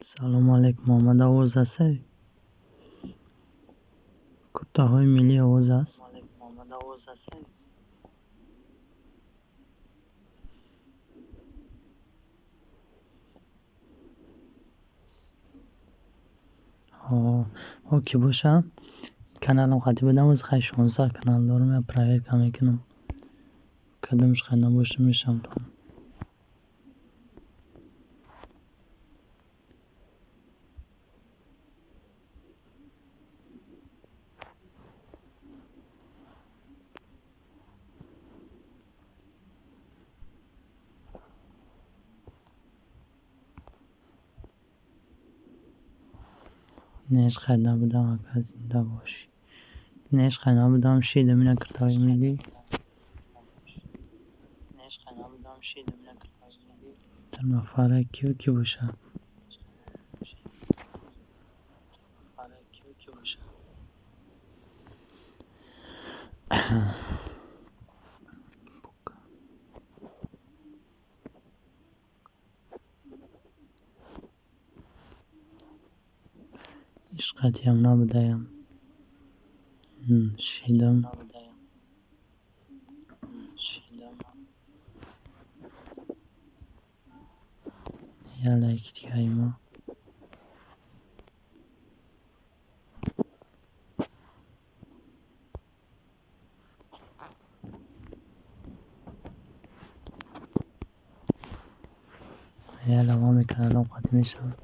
Салому алейкум, Муҳаммад, овоз ҳастай? Куртаҳои миллӣ овоз аст? Ҳо, ки боша, каналам қатӣ будам, оз хай 16 канал дорам, я проверка мекунам. Кадомш қай набоша, мешавам. Не, ҳеҷ қайд набудам, ака, зинда бошӣ. Не, ҳеҷ қайд набудам, шидам ина куртаҳои миллӣ. Ду нафара кию ки боша? Ҳеҷ қатъиам набудаям. Шидам. Я лайки дигаи мо. Я лавоми каналам қатъ мешавад.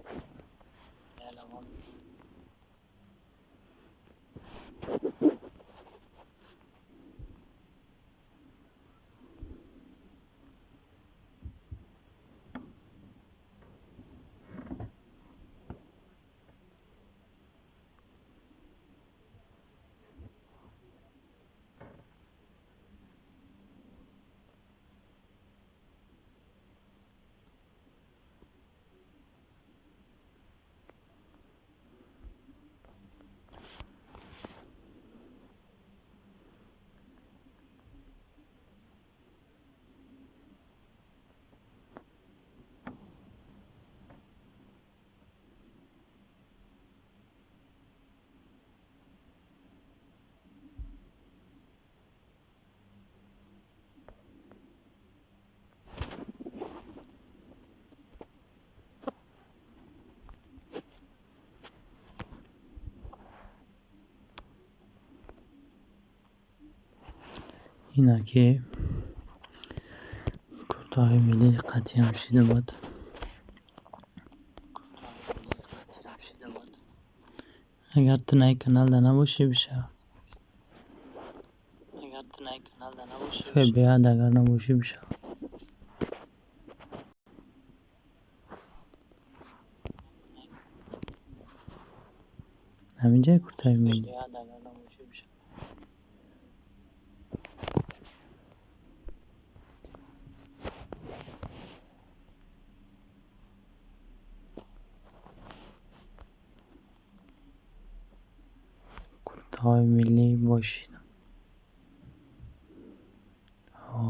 Ина ки куртаҳои миллӣ қатъиам шида буд. Агар ту наи каналда набошӣ, биша. Фебиад агар набошӣ, биша. Ҳаминҷаи куртаи миллӣ. Куртаҳои миллӣ бошид. Ҳо.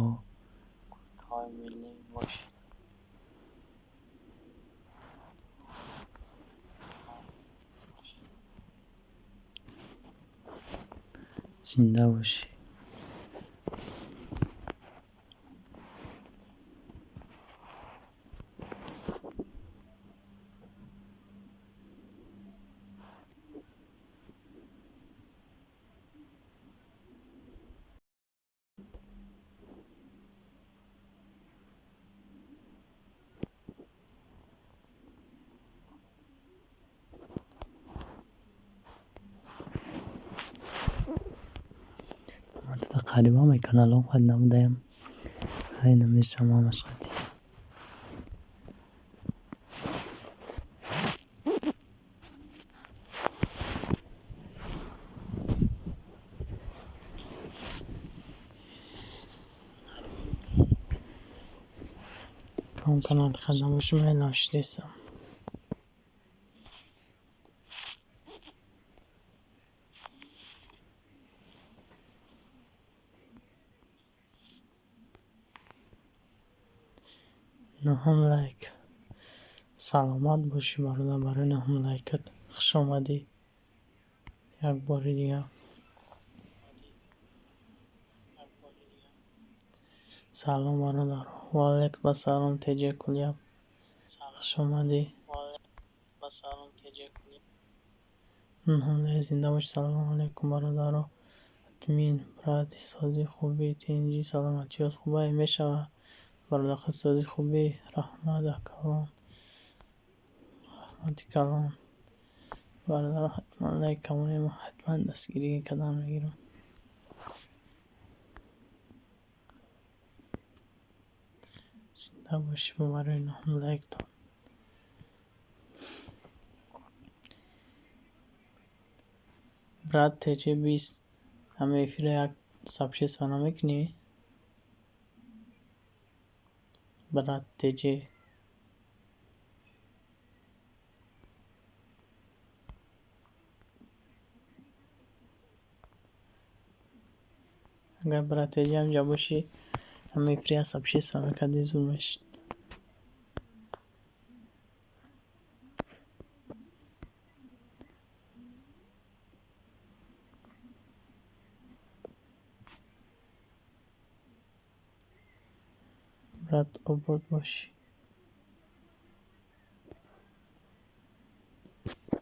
Зинда бошӣ. Қариб ҳамаи каналҳо қад набудаям. Ҳай, намешавам ҳамаш қатъи. Кадом канал қад набошам, нашидесам. Нуҳум лайк. Саломат бошӣ, бародар, барои наҳум лайкат. Хуш омадӣ як бори дигар. Салом, бародар. Ва алайкум ассалом, Теҷа Куляб. Хуш омадӣ. Зинда бошӣ. Салому алайкум, бародаро. Админ, брат, сози хубӣ, тинҷӣ, саломатиёт хубай мешавад. Бародар, сози хубӣ, раҳмат калон. Раҳмати калон. Бародаро, ҳатман лайк камонем, ҳатман дастгирӣ кардан мегирам. Зинда бошӣ барои наҳум лайктон. Брат Теҷе 20, ҳама эфира як сообщество намекунӣ? Брат Теҷе. Агар брат Теҷе ҳамҷа бошӣ, ҳама эфира як сообщество мекардӣ, зуд мешид. Брат, обод бошӣ.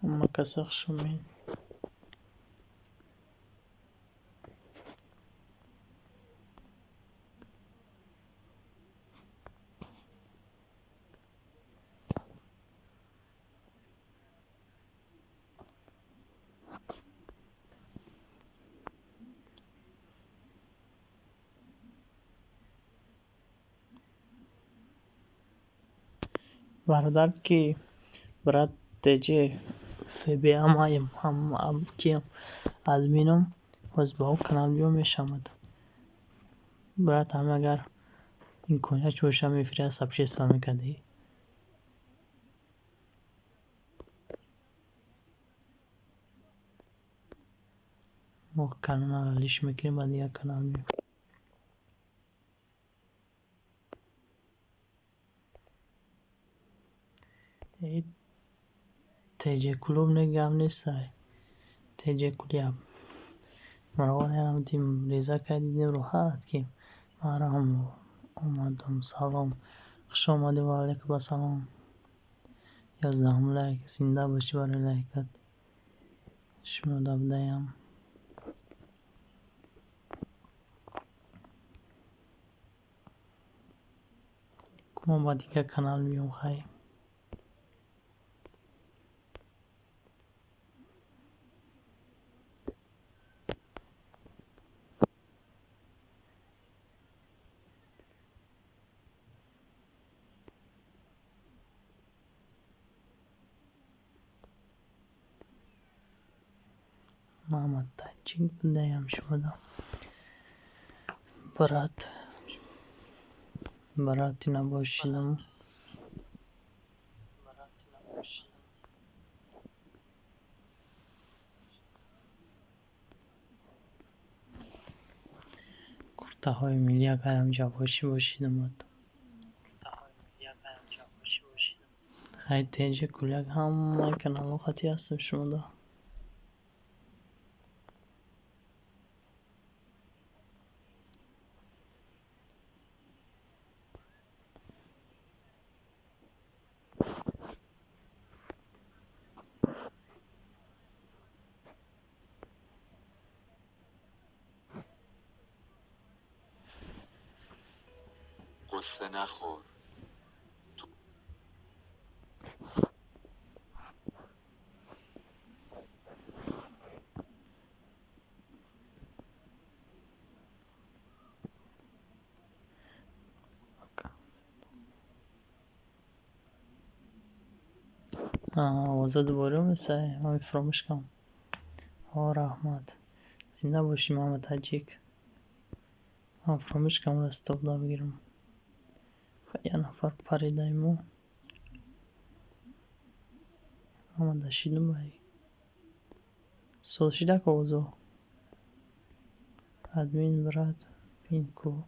Ҳама каса хуш омед. Бародар, ки брат Теҷе ФБА маем, ҳам киам админом, боз ба ӯ канал биё, мешавад. Брат, ҳам агар имконият боша, эфира сообщество мекардӣ. Мо канал лиш мекунем, ба дигар канал меоем. Теҷе клуб не, гап нестай. Теҷе Куляб. Маровар дим реза кардидем, роҳат ки марам омадам. Салом. Хуш омадӣ, ва алайкум ассалом. 11-ум лайк. Зинда бошӣ барои лайкат. Шумо дабдаям. Мо ба дигар канал меоем, хай. Мама Таҷик будаям шумода. Брат. Брати набошидам. Куртаҳои миллӣ агар ҳамҷа бошӣ, бошидам. Хай, Теҷе Куляк, ҳамаи каналҳо хати ҳастам шумода. غصه نخور. Овоза дубора месай, ман фаромӯш кардам. О, раҳмат. Зинда бошӣ, Мама Таҷик. Ман фаромӯш кардам, стоп да бигирам. Як нафар паридаимо. Омада шидум бай. Соз шидак овозо. Админ, брат, бин ку.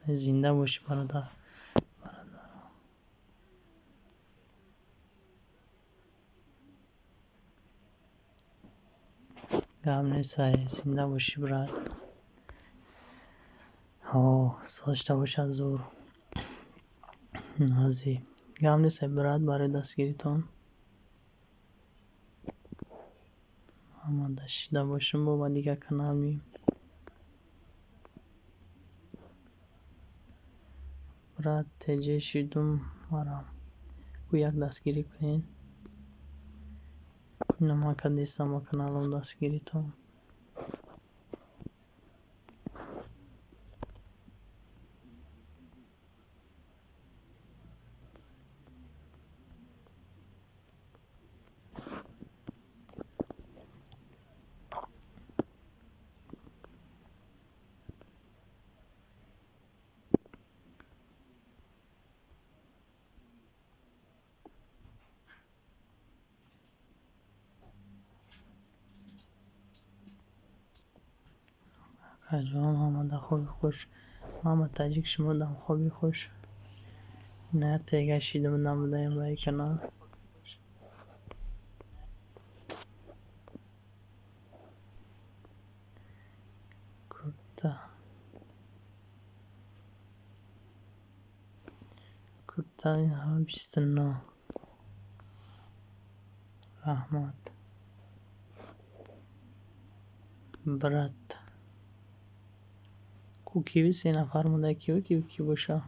Зинда бошӣ, бародар. Гап нест, зинда бошӣ, брат. Ҳо, сошта бошад зур. Нозӣ. Гап нест, брат, барои дастгиритон. Омада шида бошем бо ба дигар канал мием. Брат, теҷе шидум марам. Ку як дастгирӣ кунед. Ина ман кардистам ба каналам дастгиритон. Акаҷон, омада хоби хуш. Мама таҷик, шумо дам хоби хуш. На тега шидум намудаем ба канал. Курта. Курта 29. Раҳмат. Брат. Ку киви се нафар монда, киви киви ки боша.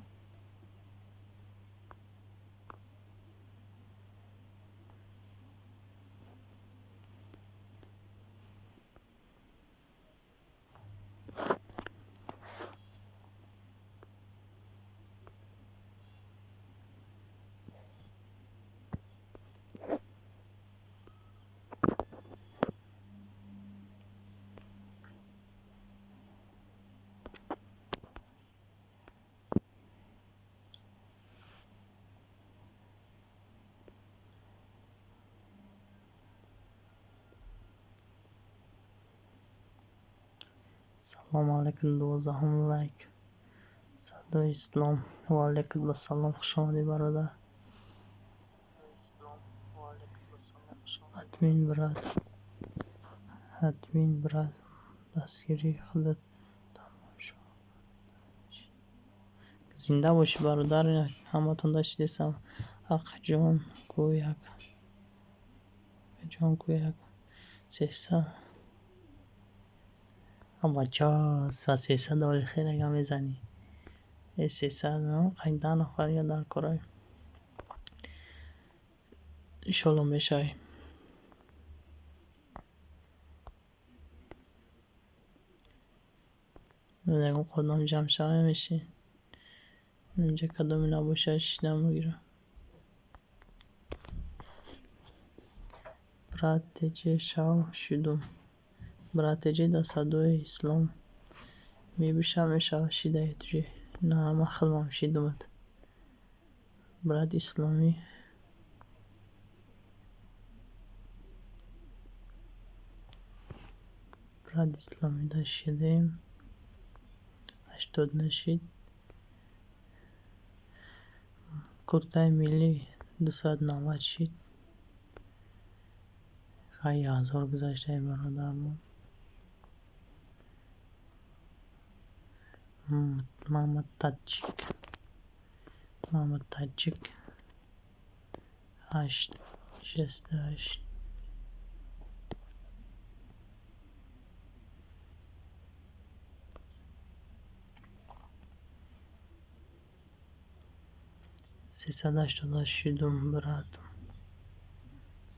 Салом алейкум, 12-ум лайк. Садои Ислом. Ва алейкум ассалом, хуш омадӣ, бародар. Админ брат. Админ брат, дастгирии худат тамошо. Зинда бошӣ, бародар, ҳаматон дашидесам. Ақҷон ку як. Ҷон ку як. 300. Бача, ва 300 доли хеле гап мезанӣ. Э 300, қай 10 нафар я дар корай. Иншолло мешавӣ. Ягон қодам ҷамъ шава мешӣ. Инҷа кадоме набошад шида мегирам. Брат, теҷе шав шидум. Брат, теҷе дар садои Ислом мебиша мешава шидаи туҷе. На, ман худам шидумат. Брат Исломӣ. Брат Исломӣ да шидаем. 80 нашид. Куртаи миллӣ 290 шид. Хай 1000 гузаштаи бародармон. Мама таҷик. Мама таҷик. 8 68. 388 шидум, брат.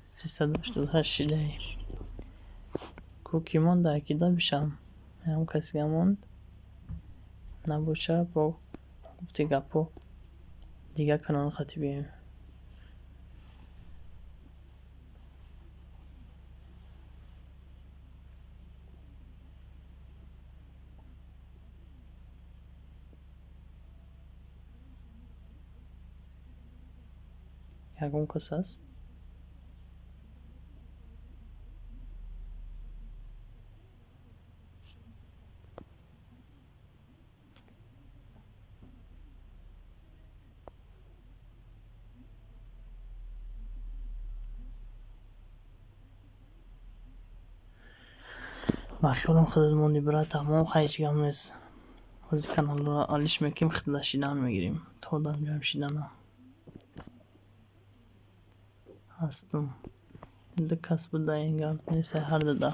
388 шидаи. Ку ки монда, ки да бишам. Ям касига монд. Набоша бо гуфти гапҳо дигар канал хати биёем. Ягон кас ҳаст? Ба хиёлам худат монди, брат, аммо ҳеҷ гап нест. Ҳозир каналро алиш мекунем, худда шидан мегирем. То одам ҷамъ шидана. Ҳастум. Ду кас буда, ин гап нест, ҳар дуда.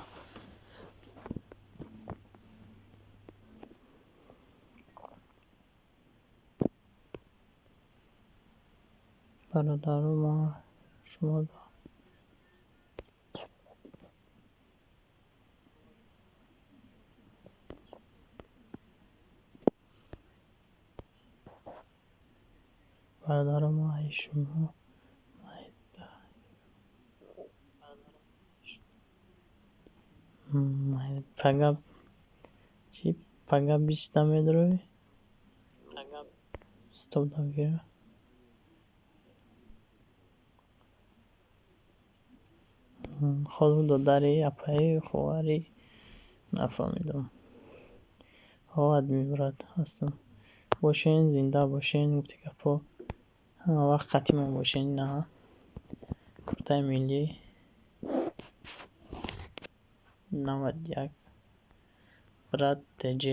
Бародаро, ма шумода бародаро, ма шумо пага чӣ, пага биста медрои? Стоп дагира. Ходу додари, апаи, хоҳари, нафаҳмидам. Ҳо, адми брат, ҳастам. Бошен, зинда бошен, гуфти гапҳо. Ҳама вақт қатъимон бошен, на? Куртаи миллӣ 91, брат ТЖ.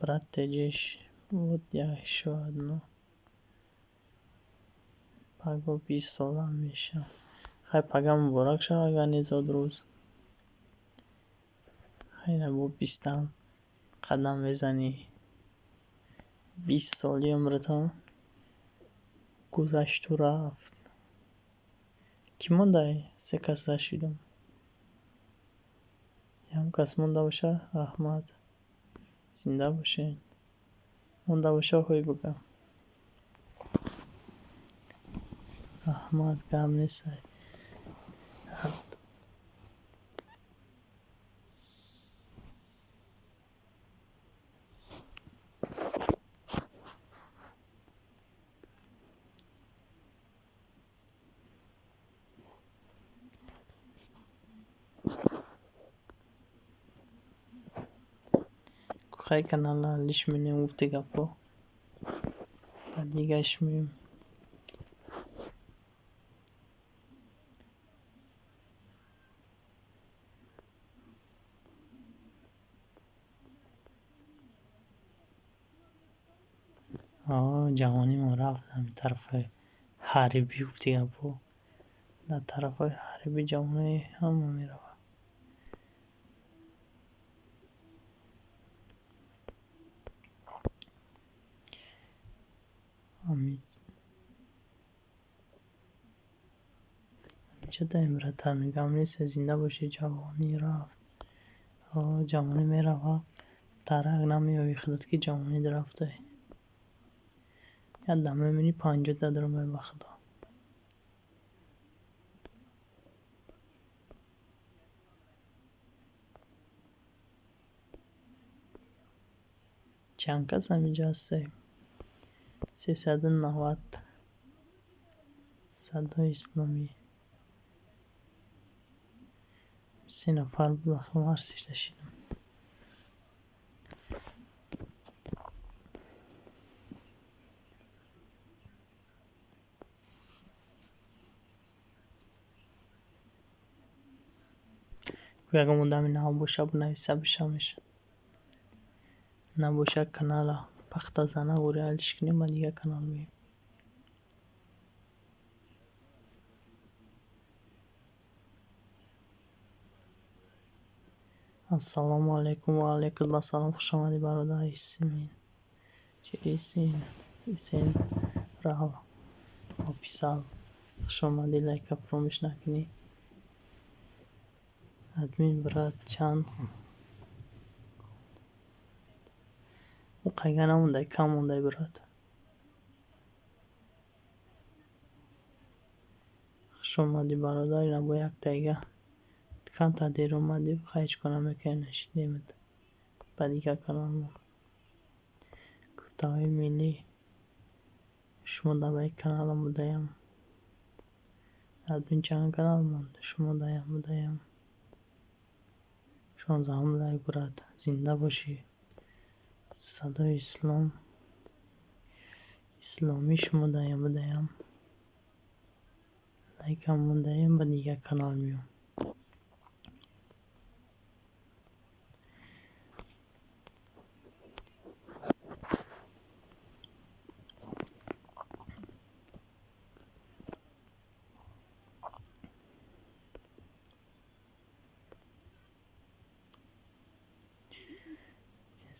Брат ТЖ, вот я ещё одно. Паго 20 сола мешавам. Хай, пага муборак шавад, агар не зодрӯз. Хай, бо бистам қадам мезанӣ. 20 соли умрата гузашту рафт. Кӣ мондай? Се кас нашидам. Ягон кас монда боша, раҳмат. Зинда бошед. Монда боша, ҳой буга. Раҳмат, гап нест. Хай, канала алиш менем, гуфти гапҳо. Ба дигаш меем. Ҷавонимон рафт ҳамин тарафҳои ҳарбӣ, гуфти гапҳо. Дар тарафҳои ҳарбӣ ҷавонои ҳама меравад. Ҳаминҷа даем, брата, мегӯям нест, зинда бошӣ, ҷавонӣ рафт. Ҷавонӣ меравад, дарак намеёбӣ худат, ки ҷавонит рафтай. Як дам мебинӣ, 50-та даромад, ба худо. Чанд кас ҳаминҷа ҳастем? 390. Садои исломӣ. Се нафар буд, вақти ман ҳар шидам. Ягон одами нав боша, бинависа, биша меша. Набоша, канала пахтазана ғури алиш кунем, ба дигар канал меем. Ассалому алайкум, ва алайкум ассалом, хуш омадӣ, бародар Исмин. Чи Исин? Исин Рав Офисал. Хуш омадӣ, лайка фаромӯш накунӣ. Админ брат, чанд ӯ қайга намондай, кам мондай, брат. Хуш омадӣ, бародар, ина бо як дақиқа камтар дер омадӣ, хай ҳеҷ кор намекунем, нашидемат ба дигар каналмо. Куртаҳои миллӣ, шумо дар ба каналам будаям. Админ, чанд канал монд? Шумо даям будаям. 16-ум лайк, брат, зинда бошӣ. Садои ислом исломӣ, шумо даям будаям. Лайкам мондаем, ба дигар канал меом.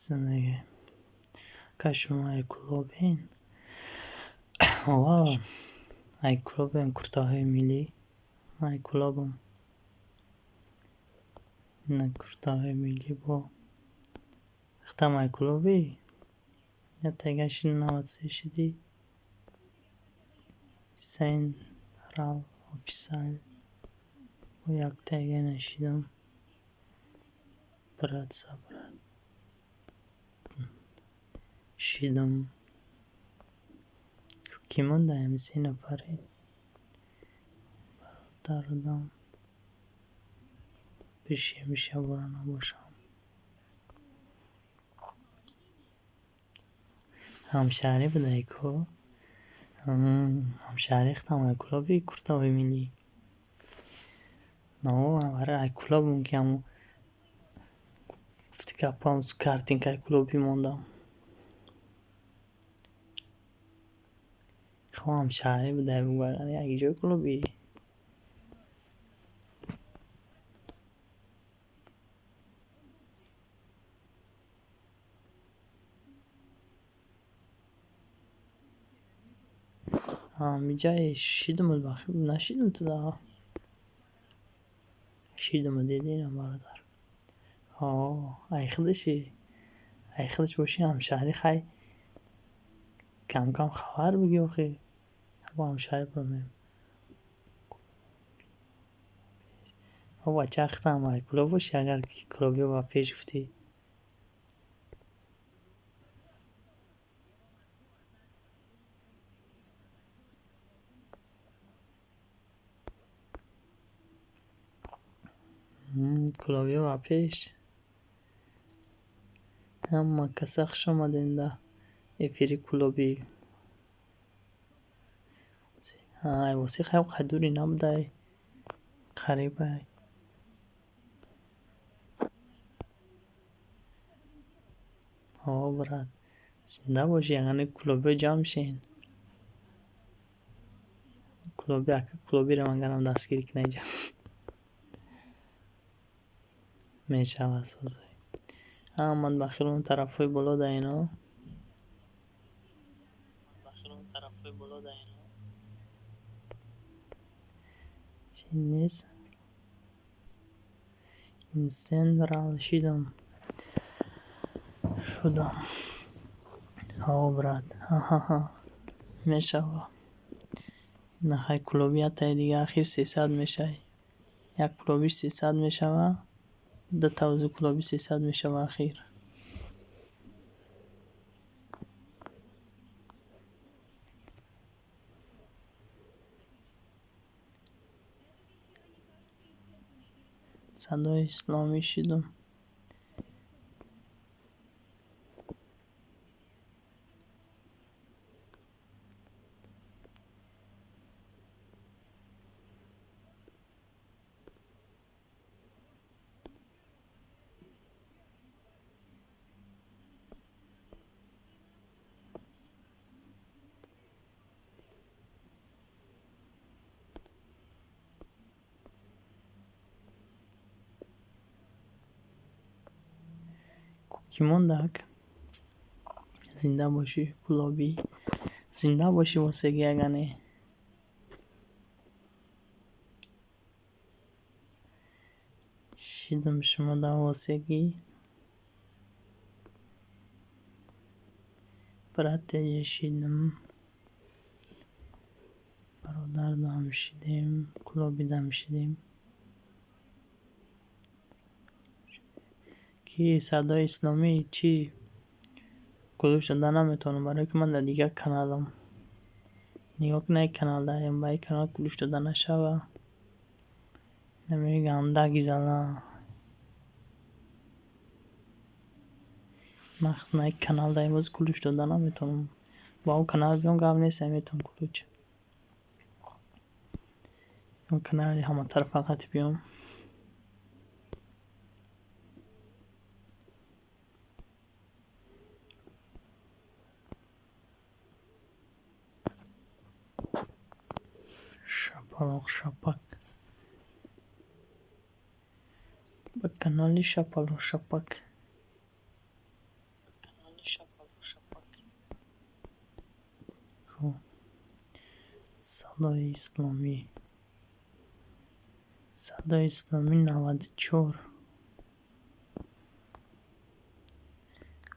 Зиндагӣ. Ка шумо ай клубен? Ова, ай клубем, куртаҳои миллӣ. Ман ай клубам. Ина куртаҳои миллӣ бо хитам ай клубӣ? Я тега шиди 93 шиди. Сентрал офисал. Бо як тега нашидам. Брат сабрат. Шидам. Кӣ мондаем? Се нафаре. Бародардам. Бишем шабора набошам. Ҳамшаҳрӣ будай ку? Ҳамшаҳрӣ хитам ай клуби куртаҳои миллӣ. Но, ай клубам ки ҳамун гуфти гапам картинкаи клубӣ мондам. Хо ҳамшаҳрӣ будай бугӯ як ҷои клубӣ. Ҳамиҷае шидум нашидум туда. Шидуму дидинам бародар. О, ай худаши. Ай худаш боши ҳамшаҳрӣ хай кам-кам хабар бигӣ охи. Бо ҳамшаҳрӣ бимем. О бача хитам ай клуб боши агар ки клубиё ба пеш гуфтӣ. Клубиё ба пеш. Ҳама каса хуш омаден да эфири клубӣ. Ай воси хай қадури набудай. Қарибай. О, брат. Зинда бошӣ, яъне клубиё ҷамъ шен. Клуби ака клубиро магарам дастгирӣ кунай ҷамъ. Мешавад созои. Ҳамат ба хел он тарафҳои боло да ино. Чӣ нест? Инсенрал шидам. Шудам. О, брат. Ҳа-ҳа-ҳа. Мешава. Ина хай клуби ятаи дига ахир 300 мешавӣ. Як клубиш 300 мешава. Дута узу клуби 300 мешава ахир. Садои исломӣ шидум. Кӣ мондак? Зинда бошӣ клубӣ. Зинда бошӣ восеги ягане. Шидам шумо да восегӣ. Брат теҷа шидам. Бародар дам шидем. Клуби дам шидем. Ки садои исломӣ чӣ кулӯш дода наметавонам, барое ки ман дар дигар каналам. Нигоҳ кун ай канал даем, ба ай канал кулӯш дода нашава. Намери гандаги зала. Ман ай канал даем боз кулӯш дода наметавонам. Ба он канал биём гап нест, метавонам кулӯч. Канали ҳаматарафа қати биём. Шапалоқ шапак. Ба канали Шапалоқ шапак. Садои исломӣ. Садои исломӣ 94.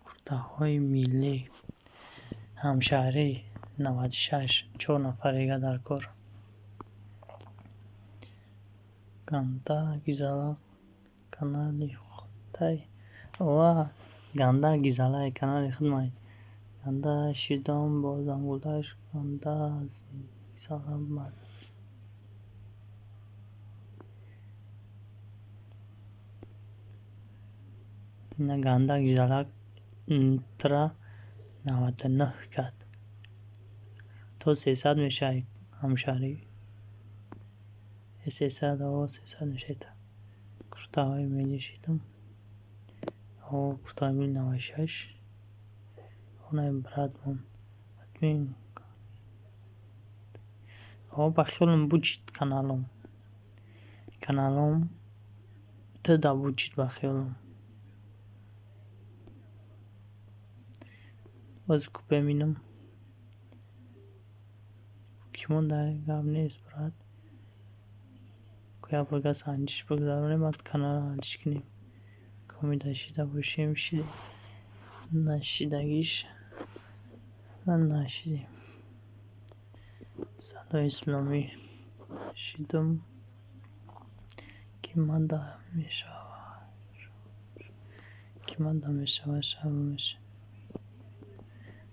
Куртаҳои миллӣ. Ҳамшаҳрӣ 96. Чор нафар дига дар кор. Ганда гизала канали худай. Ва ганда гизалаи канали худмай. Ганда шидом бо зангулаш ганда гизала. Ина ганда гизала тра 99 кард. То 300 мешавад, ҳамшаҳрӣ. 300, о, 300 мешавад. Куртаҳои миллӣ шидам. О, куртаҳои миллӣ 96. Онаи братмон. Админ. О, ба хиёлам бучид каналом. Каналом тда бучид ба хиёлам. Боз ку бибинам. Ки монда гап нест, брат. Ку як борга санҷиш бигзаронем, баъд каналро ҳаллиш кунем. Комида шида бошем, шида. Нашидагиш нашидем. Садои исломӣ шидам, ки мада мешавад. Ки мада мешавад, шаб мешавад.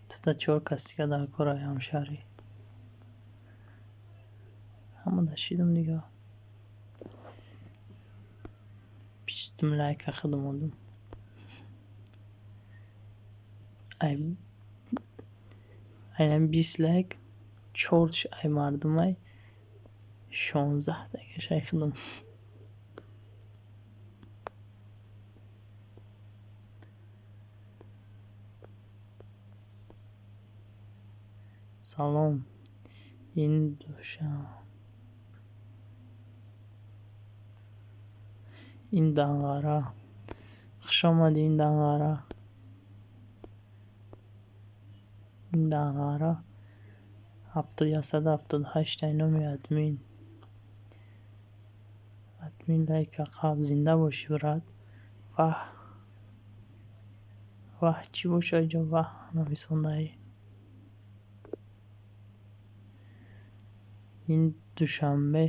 Туда чор кас дига дар кор, ай ҳамшаҳрӣ. Ҳамада шидам дига. Бистум лайка худам мондум. Айнан 20 лайк, чортш ай мардумай, 16 тагаш ай худам. Салом. Ин душа. Ин данғара. Хуш омадӣ, ин данғара. Ин данғара. 178 ай номи админ. Админ лайка қаб зинда бошӣ, брат. Ваҳ. Ваҳ, чӣ боша иҷо ваҳ нависондаӣ. Ин Душанбе,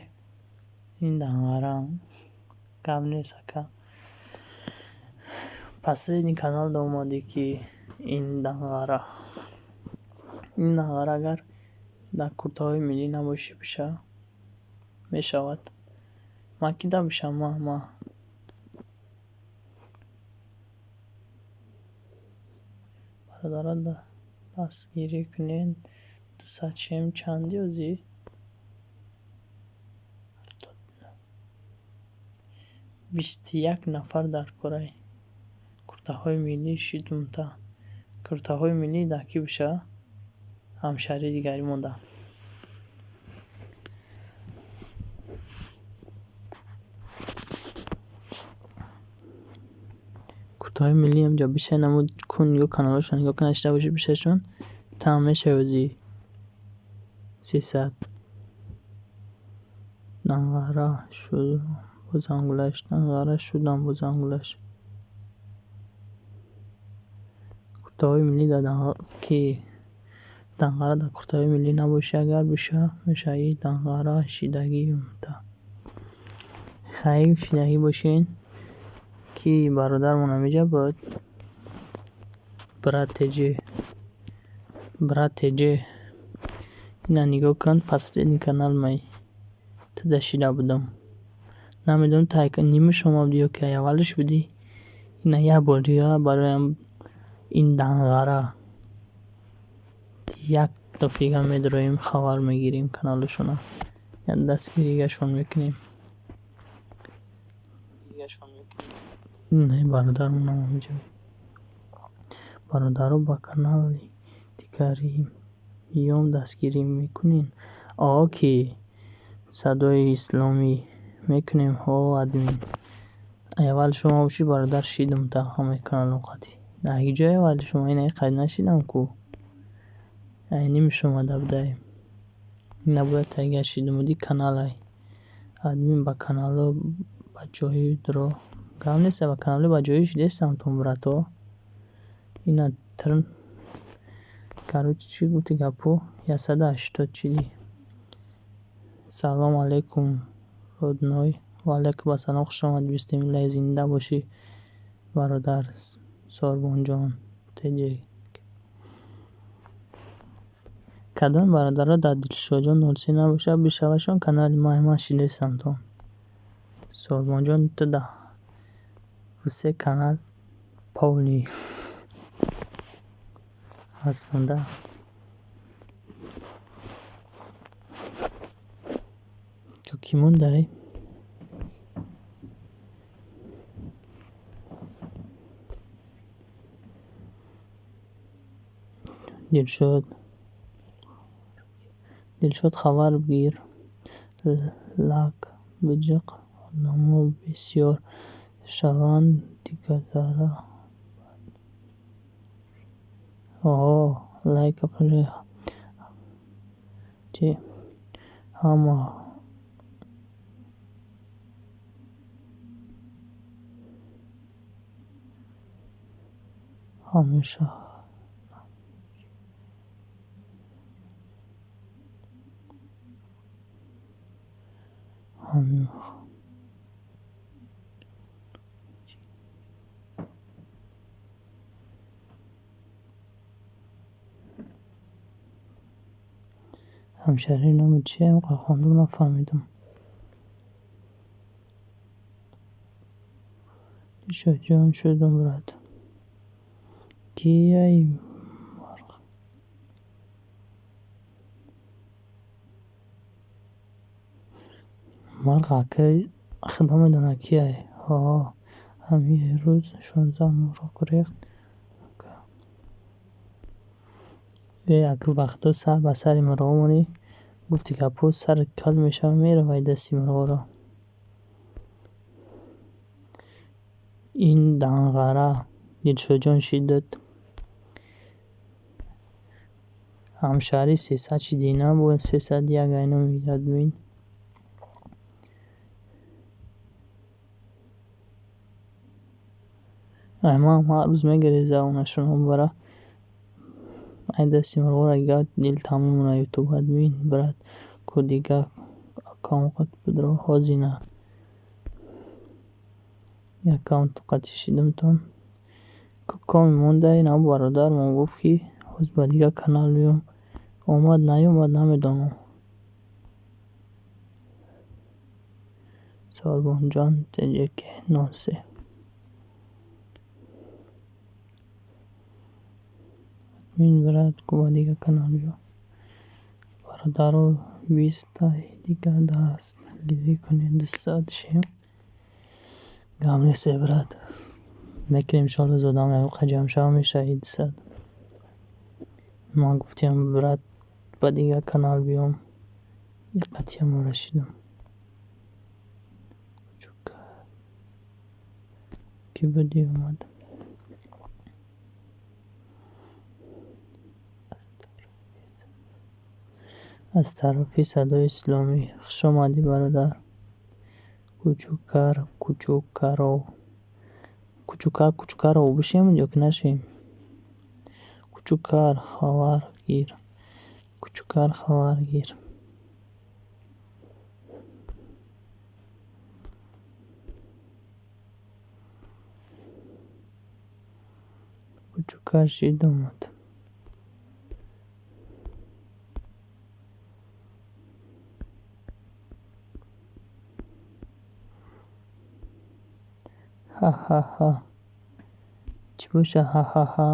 ин данғара. Гап нест, ака. Последний канал да омадӣ, ки ин данғара. Ин данғара агар дар куртаҳои миллӣ набошӣ, биша мешавад. Ман ки да бишам, ма ма. Бародарон, дастгирӣ кунед. 200 чем чанди озӣ? 21 нафар дар корай. Куртаҳои миллӣ шидумта. Куртаҳои миллӣ дар кӣ биша? Ҳамшаҳрии дигарӣ монда. Куртаҳои миллӣ ҳамҷо биша намуд кун нигоҳ каналҳошон нигоҳ кун, нашида бошӣ бишашон там мешавӣ озӣ 300. Данғара шуд бо зангулаш, данғара шудам бо зангулаш. Куртаҳои миллӣ дар ки данғара дар куртаҳои миллӣ набошӣ, агар биша мешавӣ данғара шидагӣ. Хайр, шидагӣ бошен, ки бародармон ҳамиҷа буд. Брат теҷи. Брат теҷи. Ина нигоҳ кун, последний канал май. Туда шида будам. Намедонам та нимаш омад ё ки аввалаш будӣ. Ина як бор дига бароям ин данғара. Як дафъига медроем, хабар мегирем каналашона. Дастгиригашон мекунем. Не, бародармонам ҳаминҷо. Бародаро, ба канали дигариём дастгирӣ мекунед? О, ки Садои Исломӣ мекунем. Ҳо, админ. Аввал шумо бошӣ, бародар, шидум та ҳамаи каналҳо қатъӣ. Ҷои аввали шумо ина қайд нашидам ку. Айнимиш омада будай. Набояд тайга шидумуди каналай. Админ, ба каналҳо ба ҷои дро. Гап нест, ба каналҳо ба ҷои шидестам тун, брато. Ина трн. Короче, чӣ гуфти гапо? 180 чиди. Салом алейкум, родной. Ва алейкум ассалом, хуш омадӣ, бисмиллаҳ, зинда бошӣ, бародар Сорбонҷон Теҷек. Кадоми бародаро дар Дилшодҷон 03 набошад, бишавашон канали ман, ман шидестам тон. Сорбонҷон, ту да се канал полный ҳастанда. Ки мондай? Дилшод. Дилшод, хабар бигир. Лак биҷиқ, одамо бисёр шаванд, дига зара. Оҳо, лайка чи ҳама ҳамеша ҳамшаҳрӣ номи чия? Хондум, нафаҳмидам. Дилшодҷон, шудум, брат. Кияй марғ? Марғ акай, худо медонад кияй. Ҳо, ҳамин рӯз 16 мурғ гурехт. Э, аку вақто сар ба сари мурғо монӣ, гуфти гапҳо сарат кал мешава, меравай дасти мурғоро. Ин данғара Дилшодҷон шиддат. Ҳамшаҳрӣ 300 шидӣ, на бо 301 ай номи админ. Ай ман ҳар рӯз мегиреза онашон бара. Ай дасти мурғоро дига дилтам мемонад ютуб. Админ, брат, ку дига аккаунт бидро ҳозина. Аккаунт қатъи шидумтон. Коми мондай на, бародармон гуфт, ки ҳоз ба дигар канал меом. Омад, наёмад, намедонам. Сорбонҷон Теҷек 03. Админ, брат, ку ба дигар канал биё. Бародаро, 20-таи дига дастгирӣ кунед, 200 шем. Гап нест, брат. Мекунем, иншоалло, зудам як ҷамъ шава, мешава 200. Ман гуфтиам, брат, ба дигар канал биём. Иқатиамонро шидам. Кӣ будӣ омад? Аз тарафи Садои Исломӣ. Хуш омадӣ, бародар. Кучукар Кучукаров. Кучукар Кучукаров бишем ё ки нашем? Кучукар, хабар гир. Кучукар, хабар гир. Кучукар шид, омад. Ҳа-ҳа-ҳа. Чӣ боша ҳа-ҳа-ҳа?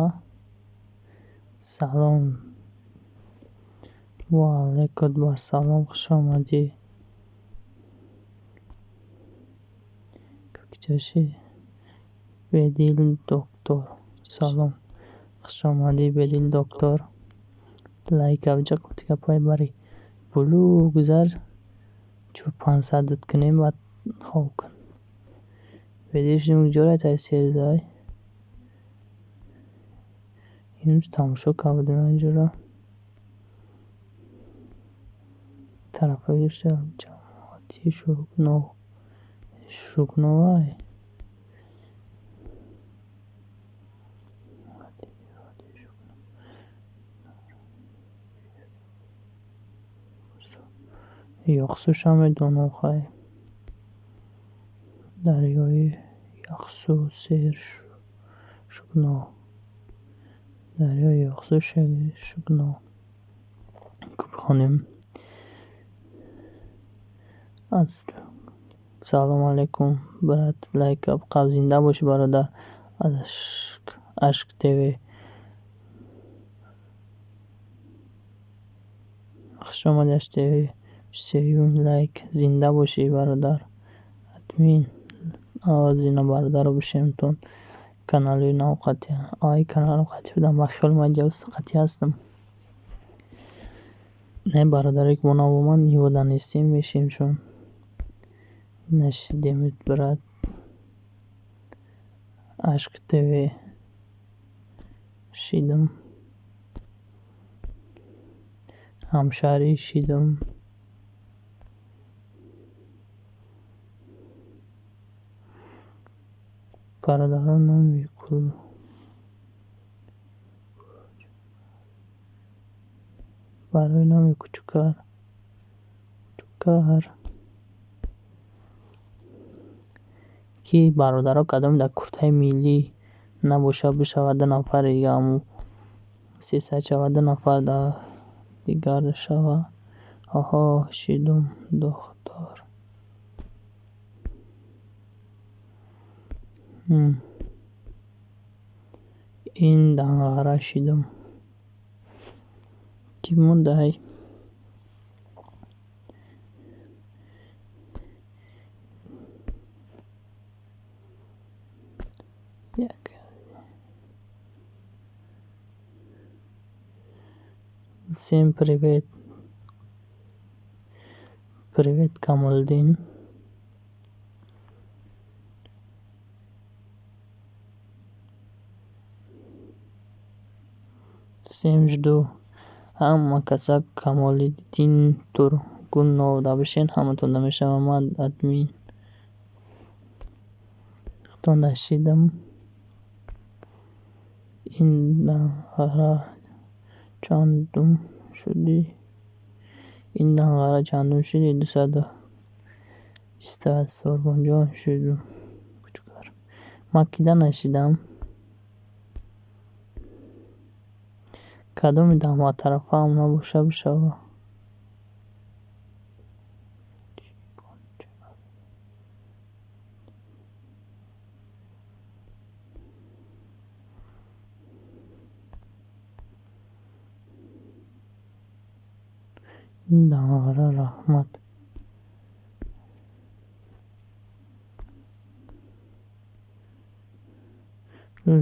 Салом. Ва алайкум ассалом, хуш омадӣ. Кичаши Бедил доктор. Салом. Хушомадӣ, Бедил доктор. Лайк авҷа гуфти гапҳои бари. Булу гузар чу 500 кунем, баъд хоб кун. Бедил шудем ҷора тай серзай. Имрӯз тамошо кардем инҷоро. Тарафҳои гирифта ҷамоати Шукнов. Шукновай. Ёқсуша медонам хай. Дарёи Яхсу сер Шукнов. Дарёи Ёқсу Шукнов. Бихонем. Салом алейкум, брат, лайк қаб зинда бошӣ, бародар. Ашк ТВ. Хуш омадӣ, Ашк ТВ. Сеюм лайк. Зинда бошӣ, бародар. Админ. Зина бародаро бишемтон. Канали нав қатъи. Ай каналам қатъи будам, ба хиёли ман ҷавз қатъи ҳастам. Не бародаре ки бо нав омад, ниёда нестем, мешем чун. Нашидемит, брат. Ашк ТВ. Шидам. Ҳамшаҳрӣ шидам. Бародарон номи кул барои номи кучукар кучукар ки бародаро кадом дар куртаи миллӣ набошад, бишавад ду нафари дига, ҳамун 300 шавад, ду нафар дар дигар шава. Оҳо, шидум дохтор. Ин данғара шидум. Ки мондай? Як. Всем привет. Привет, Камолиддин. Всем жду. Ҳама каса Камолиддин Тургунов да бишен, ҳаматон да мешавам ман админ. Худтон да шидам. Ин данғара чандум шудӣ? Ин данғара чандум шудӣ? 228 Сорбонҷон шудум. Кучукар. Ман кида нашидам? Кадоми тарафаам набоша бишава. Ин данғара раҳмат.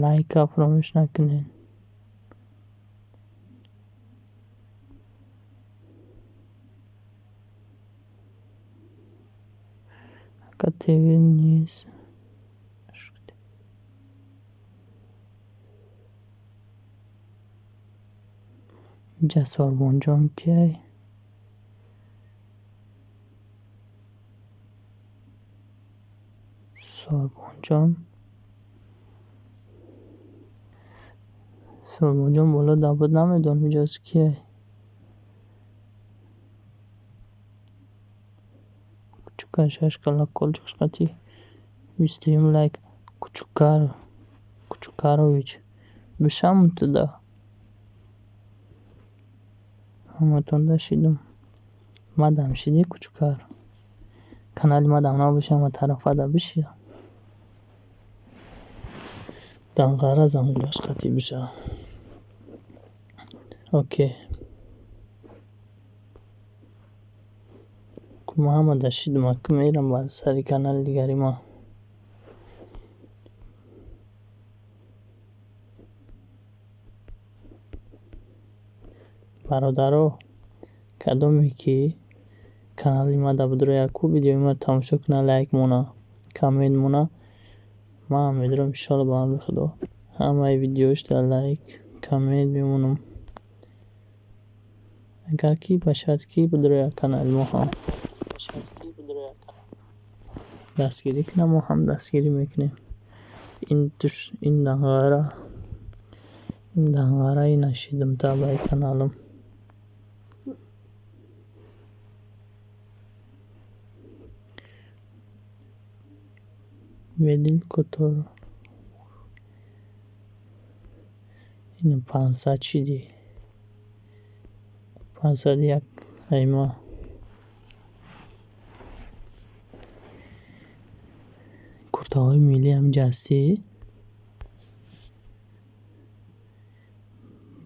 Лайка фаромӯш накунед. Ака ТВ нест. Инҷа Сорбонҷон киай? Сорбонҷон. Сорбонҷон боло да буд, намедонам иҷоз киай. Кучукар шаш колокольчик қати 21 лайк. Кучукар Кучукарович. Бишам туда. Ҳаматон да шидум. Мадам шидӣ, Кучукар. Канали мадам набоши, ҳама тарафа да биши. Данғара зангулаш қатӣ биша. Окей. Ма ҳама да шидум, ака мерам ба сари канали дигари ма. Бародаро, кадоме ки канали ма да бидурояд, ку видеои маро тамошо кунад, лайк мона, коммент мона, ман медурам, иншоалло, ба амри Худо, ҳамаи видеоашда лайк, коммент мемонам. Агар ки ба шарте ки бидурояд канали мо ҳам дастгирӣ кунад, мо ҳам дастгирӣ мекунем. Ин данғара, ин данғараи нашидимта баи каналам. Бедил Котор ин 500 шидӣ. 501 айма. Куртаҳои миллӣ ҳаминҷа ҳастӣ?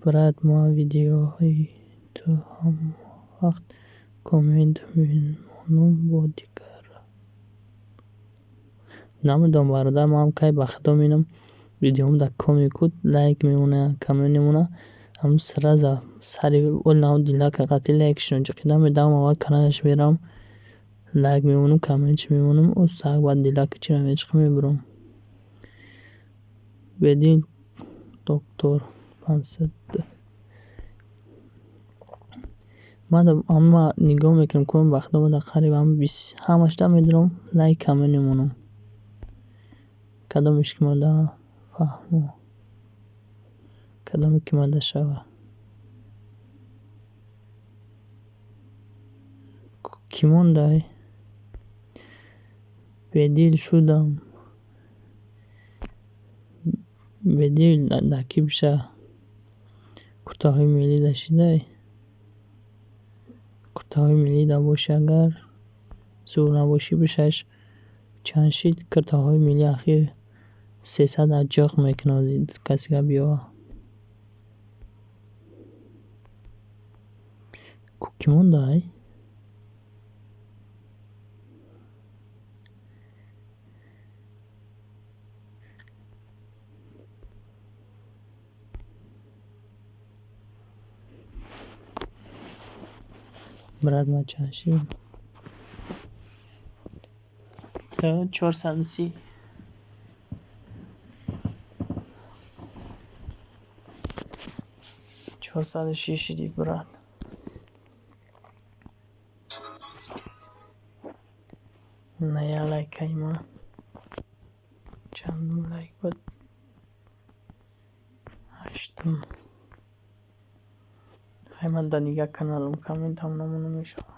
Брат, ман видеоҳои ту ҳама вақт коммент мемонам, бо дигар намедонам, бародар, ман кай ба худо менам, видеом дар комикуд лайк мемона, коммент мемона, ҳамн сразу сари олнав дилака қатъи лайкшон ҷиқида медам, аввал каналаш мерам, лайк мемонам, комментш мемонам, остак баъд дилака чира мечиқам, мебурам. Бедил доктор 500. Ман ҳама нигоҳ мекунам, ку ба худо дар қариб ҳам ҳамашда медурам, лайк, коммент мемонам. Кадомеш ки мада фаҳмо, кадоме ки мада шава. Кӣ мондай? Бедил шудам. Бедил дар кӣ биша? Куртаҳои миллӣ да шидай? Куртаҳои миллӣ да боши, агар зур набошӣ, бишаш чанд шид? Куртаҳои миллӣ ахир 300 аҷоқ мекунад, касига биёва. Кӣ мондай? Брат, ман чанд шидам? Ту 430. 406 шидӣ, брат. На я лайкаи ман. Чандум лайк буд? Ҳаштум. Хай, ман дар дигар каналам комментам намона мешавад.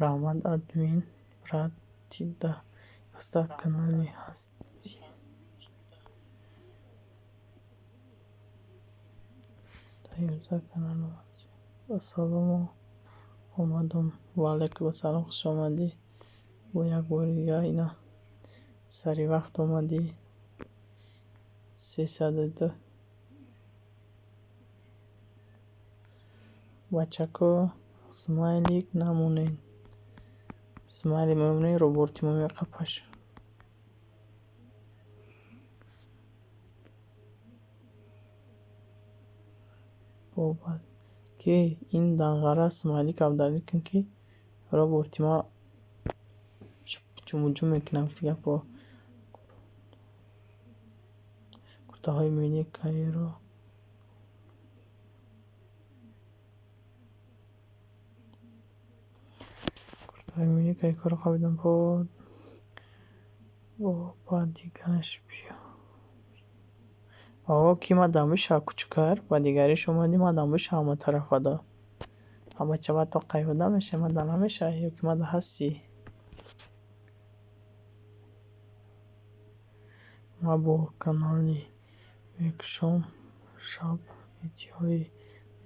Раҳмат, админ, брат, ти дар 11 канале ҳастӣ. Дар 11 каналам ҳастӣ. Ассалому омадам. Ва алайкум ассалом, хуш омадӣ. Бо як бори дигар ина сари вақт омадӣ. 302. Бачако, смайлик намонед. Смайлик мемонед, роборти мо меқапаш. Бобад ки ин данғара смайлик абдалид кун, ки роборти ма ҷумуҷум мекунад, гуфти гапо. Куртаҳои миллӣ кайро? Куртаҳои миллӣ кай корро қабидам? Бо ба дигараш биё. О, ки мадам биша, кучукар, ба дигариш омадӣ, мадам биша ҳама тарафада. Ҳама чаба то қайвода меша, мада намеша, ё ки мада ҳастӣ? Ман бо канали мекушом, шаб видеои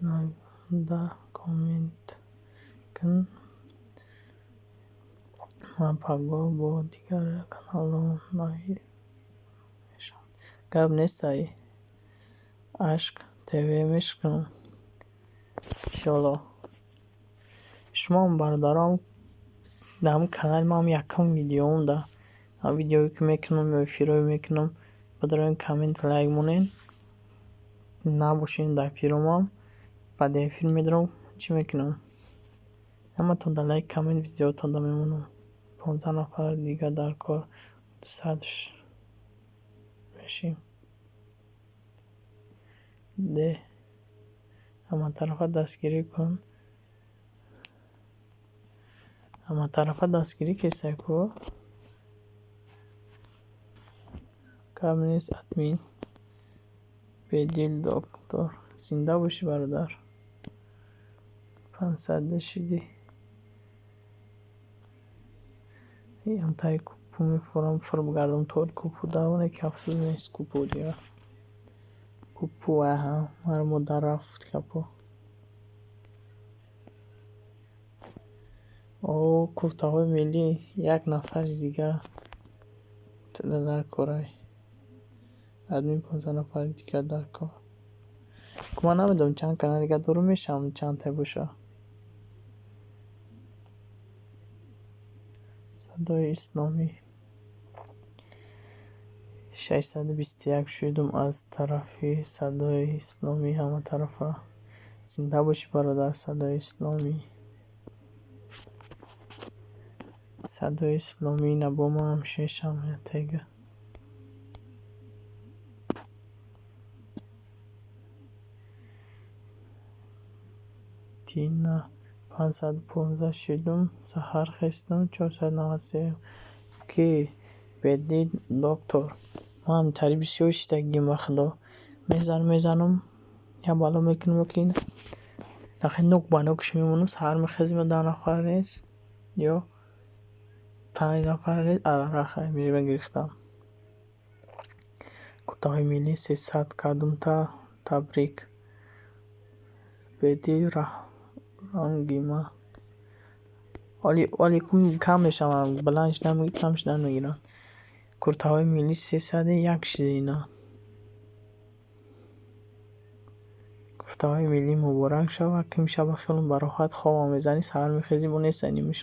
навда коммент кун. Ман пагоҳ бо дигар каналҳо нави мешавам. Гап нестай. Ашк ТВ мешкунам. Иншоалло. Шумоам, бародарам, дар ҳамин канали ман якум видеоам, да ҳам видеое ки мекунам ё эфирое мекунам, бадароен, коммент, лайк монен, набошен дар эфиромам, баъди эфир медаром, чӣ мекунам? Ҳаматон дар лайк, коммент, видеотонда мемонам. 15 нафар дига дар кор, 200 мешим. Де ҳаматарафа дастгирӣ кун. Ҳаматарафа дастгирӣ кесай ку. Гап нест, админ. Бедил доктор. Зинда бошӣ, бародар. 500 шидӣ. Ҳамтари купу мефурам, фур бигардам то купу давоне ки афсӯс нест купу дига. Купу аҳа, маро модар рафт капо. О, куртаҳои миллӣ, як нафари дига туда дар корай. Админ, 15 нафари дига дар кор. Ку ман намедонам, чанд канал дига дорум, мешавам чандтай боша. Садои исломӣ. 621 шудум аз тарафи Садои исломӣ ҳаматарафа. Зинда бошӣ, бародар, Садои исломӣ. Садои исломӣ набо ман шешам тега. Тина, 515 шудум, саҳар хестам, 493. Ки бедид доктор. Ман тари бисёр шидагим, ба худо. Мезанам, мезанам, як бало мекунам ки дахи нук ба нукш мемонам, саҳар мехезем, ё 10 нафар нест, ё панҷ нафар нест, арараха мегирифтам. Куртаҳои миллӣ, 300 кардумта, табрик. Беди ранги ма. Оли кам мешаванд, баланд шудан кам шудан мегиранд. Куртаҳои миллӣ, 301 шида ина. Куртаҳои миллӣ муборак шавад, ки имшаб ба хиёлам ба роҳат хобам мезанӣ, саҳар мехезӣ, бо нестан нимаш.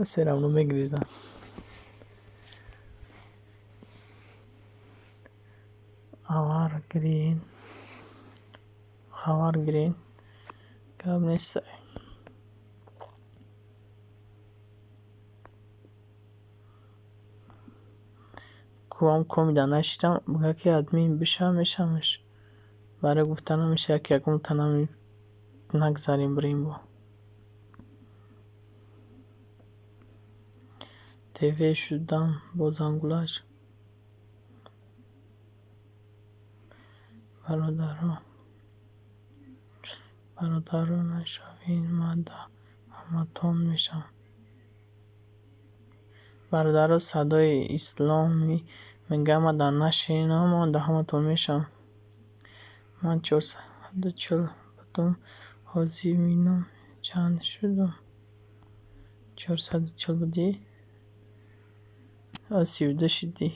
Все равно мегризанд. Авар гирин. Хабар гирин. Гап нестай. Куам комида нашидам, бигӯ ки админ биша, мешавамш. Барои гуфта намешавад ки ягон танами нагзарем бирем бо. ТВ шудам бо зангулаш. Бародаро, бародаро, нашавед, ман да ҳаматон мешавам. Бародаро, Садои исломӣ мегӯяд, ман дар нашинам, ман да ҳаматон мешавам. Ман 440 будум, ҳозир минам чанд шудум? 440 будӣ? 32 шидӣ.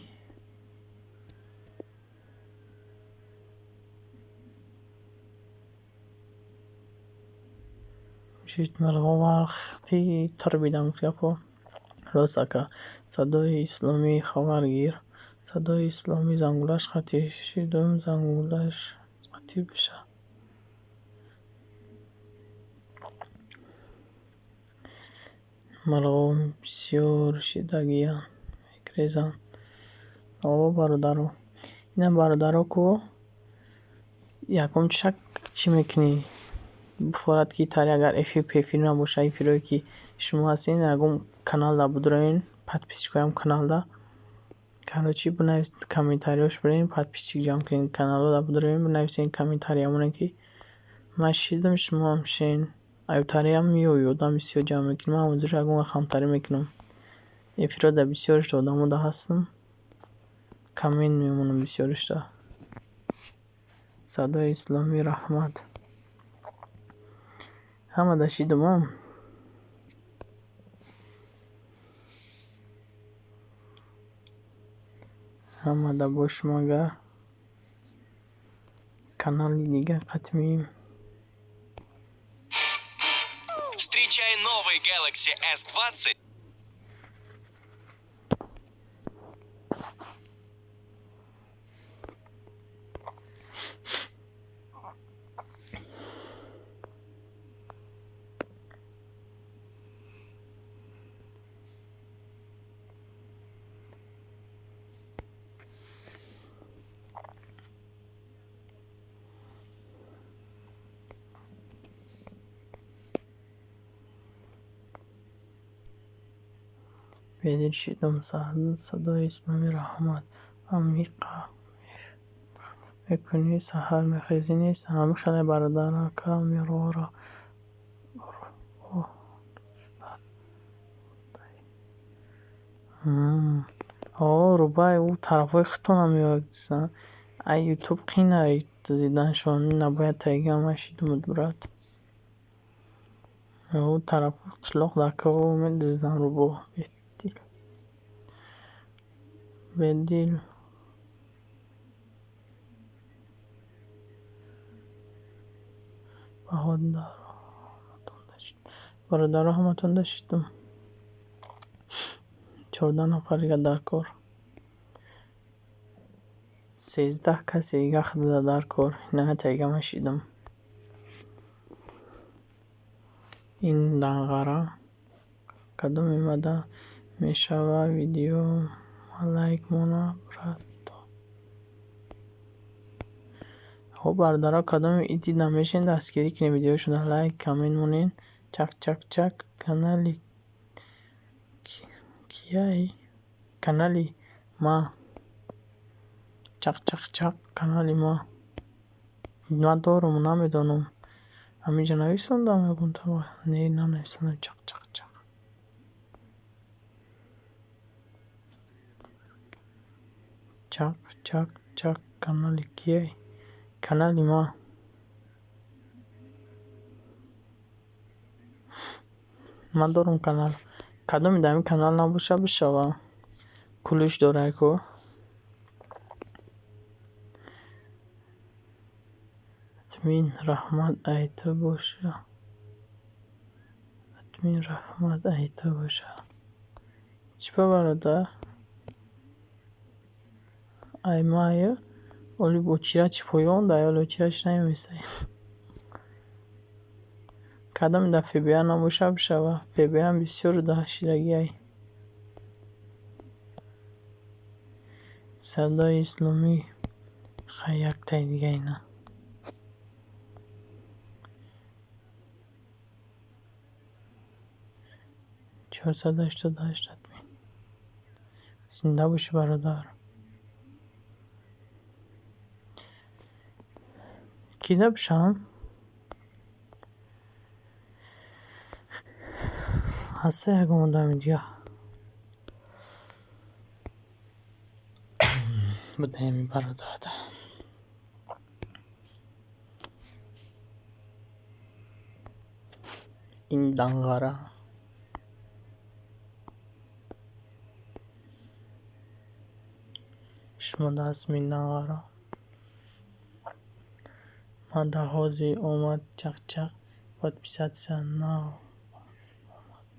Мурғо вақти тарбидам гапо. Рост, ака. Садои исломӣ, хабар гир. Садои исломӣ, зангулаш қатъ шидум, зангулаш қатъ биша. Мурғо бисёр шидагиянд, мегрезанд. О, бародаро. Ина, бародаро, ку ягон шак чӣ мекунӣ? Бифорад ки тари агар эфир пефир набошад, эфирое ки шумо ҳастед, ягон каналда будроен, подписчикоям каналда. Короче, бинавис, комментариёш бирен, подписчик ҷамъ кунед, каналҳода будроен, бинависен комментария монед ки ман шидам, шумоам шен. Аютариам меои, одам бисёр ҷамъ мекунӣ. Ман ҳозир ягон вақт ҳамтарӣ мекунам. Эфирода бисёришта одамода ҳастам. Коммент мемонам бисёришта. Садои исломӣ, раҳмат. Ҳамада шидумам. Ҳамада бошум агар. Канали дига қатмием. Встречай новый Galaxy S20. Бедил шидум, Садои Исломӣ, раҳмат. Амиқа мекунӣ, саҳар мехезӣ, нестам. Ҳами хеле, бародарака, мирора. О, рубай, ӯ тарафҳои худтона меояд. Ай ютуб қинай зиданшон, набояд тайга машидумуд, брат. Ӯ тараф қишлоқ дака медиздан рубо. Бедил. Бедил. Бародаро, ҳаматон дашидум. 14 нафар дига дар кор. 13 каси дига худада дар кор. Ина тайга машидум. Ин данғара кадом омада мешава видео ма лайк мона, брато. Хоб, бародаро, кадоми идида мешин, дастгирӣ кунед, видеошуда лайк, коммент монед. Чак чак чак, канали кияй? Канали ма. Чақ чақ чақ, канали ма. Ман дорум, намедонам. Ҳаминҷа нависондам ягон таба? Не, нанависондам чақ чақ чақ. Чақ чақ чақ, канали кияй? Канали ма. Ман дорум канал. Кадоми дар ин канал набоша, бишава. Кулиш дорай ку. Админ, раҳмат, ай ту боша. Админ, раҳмат, ай ту боша. Чӣ ба, бародар? Ай мая? Оли очирачи поён дай, оли очирачи наёмесай. Кадоми дар ФБА набоша, бишава. ФБА бисёр шидагиай. Садои Исломӣ, хай, яктаи дига ина. 488 админ. Зинда бошӣ, бародар. Кида бишавам? Ҳаста ягон одами дига? Будаеми, бародарда. Ин данғара. Шумо даст минданғара. Мада ҳозир омад чақ-чақ, подписаться нав омад.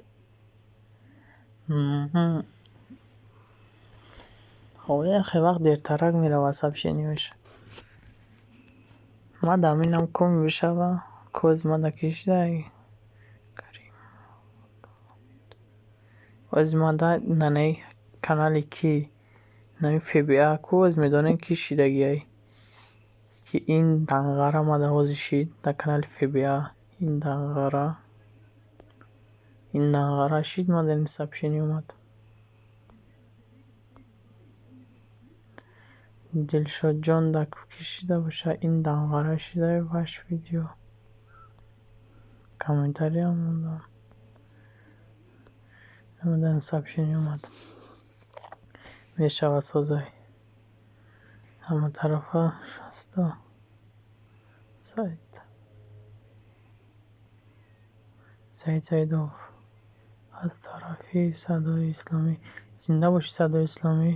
Яхе вақт дертарак меравад сообщениҳояш. Мада ҳаминам коми бишава, кози мада кишидай. Ози мада нанаи канали ки нами ФБА ку, оз медонем, ки шидагиай. Ки ин данғара мада ҳозир шид дар канали ФБА. Ин данғара. Ин данғара шид, мада ин сообщение омад. Дилшодҷон, да ки шида боша, ин данғара шидай ваш видео. Комментариям мондам. Намедонам, сообщение омад. Мешава, созай. Ҳама тарафа шаста. Саид. Саид Саидов. Аз тарафи Садои Исломӣ. Зинда бошӣ, Садои Исломӣ.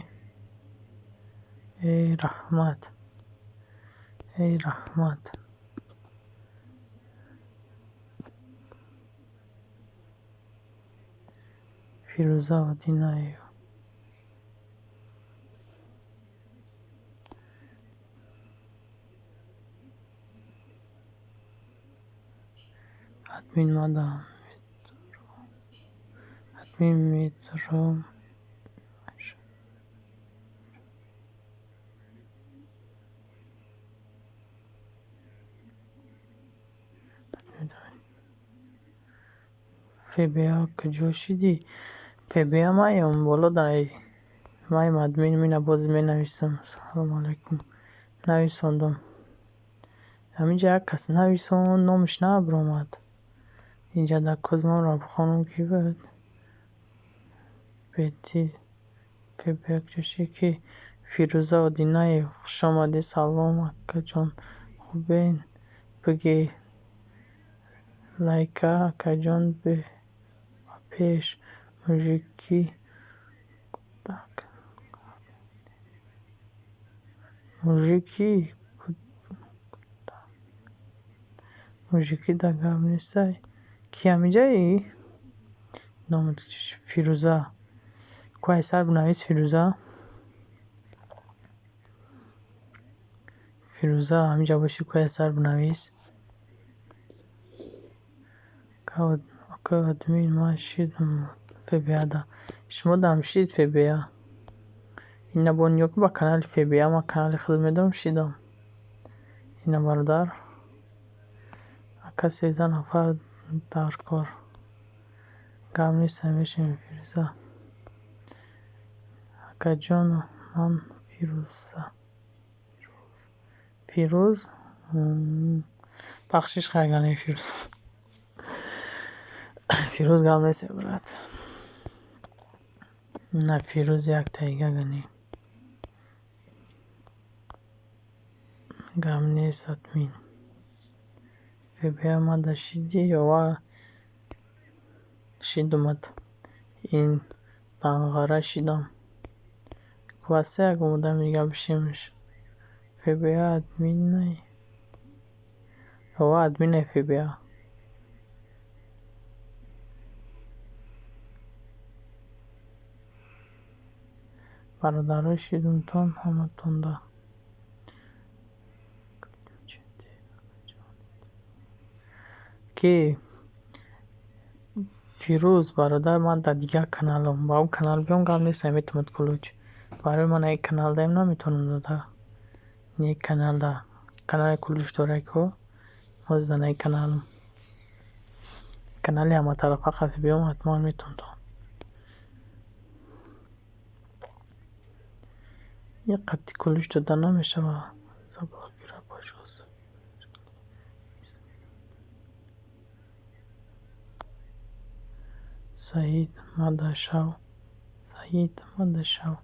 Э, раҳмат. Эй, раҳмат. Фирӯза Одинаев. Админ мада админ метро. ФБА куҷо шидӣ? ФБА маем боло дай. Маем админ мина боз менависам. Салому алайкум. Нависондам. Ҳаминҷа як кас нависон, номаш набаромад. Инҷа дар Кузмонро бихонам, ки буд? Бети ФБА куҷо шидӣ? Ки Фирӯза Одинаев. Хуш омадӣ. Салом, акаҷон. Хубен? Бигӣ лайка, акаҷон, ба пеш. Мужики мужики мужики да гап нестай. Ки ҳаминҷаи? Номат Фирӯза. Куай сар бинавис, Фирӯза. Фирӯза, ҳаминҷа бошӣ, куай сар бинавис. Ака админ, ман шидам ФБА-да. Шумо дам шид ФБА. Ина бо нигоҳ кун ба канали ФБА, ман канали худам медорам, шидам. Ина бародар. Ака, 13 нафар дар кор. Гап нест, мешавем, Фирӯза. Акаҷон, ман Фирӯза. Фирӯз? Бахшиш хайр, Фирӯз. Фирӯз, гап нест, брат. На, Фирӯз як таига гани. Гап нест, админ. ФБА мада шидӣ ва шидумад. Ин данғара шидам. Кваса як одами дига бишемш. ФБА админай. Ова, админай ФБА. Бародаро, шидумтон ҳаматонда. Ки Фирӯз, бародар, ман дар дигар каналам. Ба он канал биём, гап нест, метавонад ключ. Барои ман ай канал даем наметавонам дода. Не каналда. Канали ключ дора ко. Моз дар най каналам. Канали ҳаматарафа қати биём, ҳатман метавонам. Ин қати ключ дода намешавад. Заблокируй, пожалуйста. Саид, мада шав. Саид, мада шав.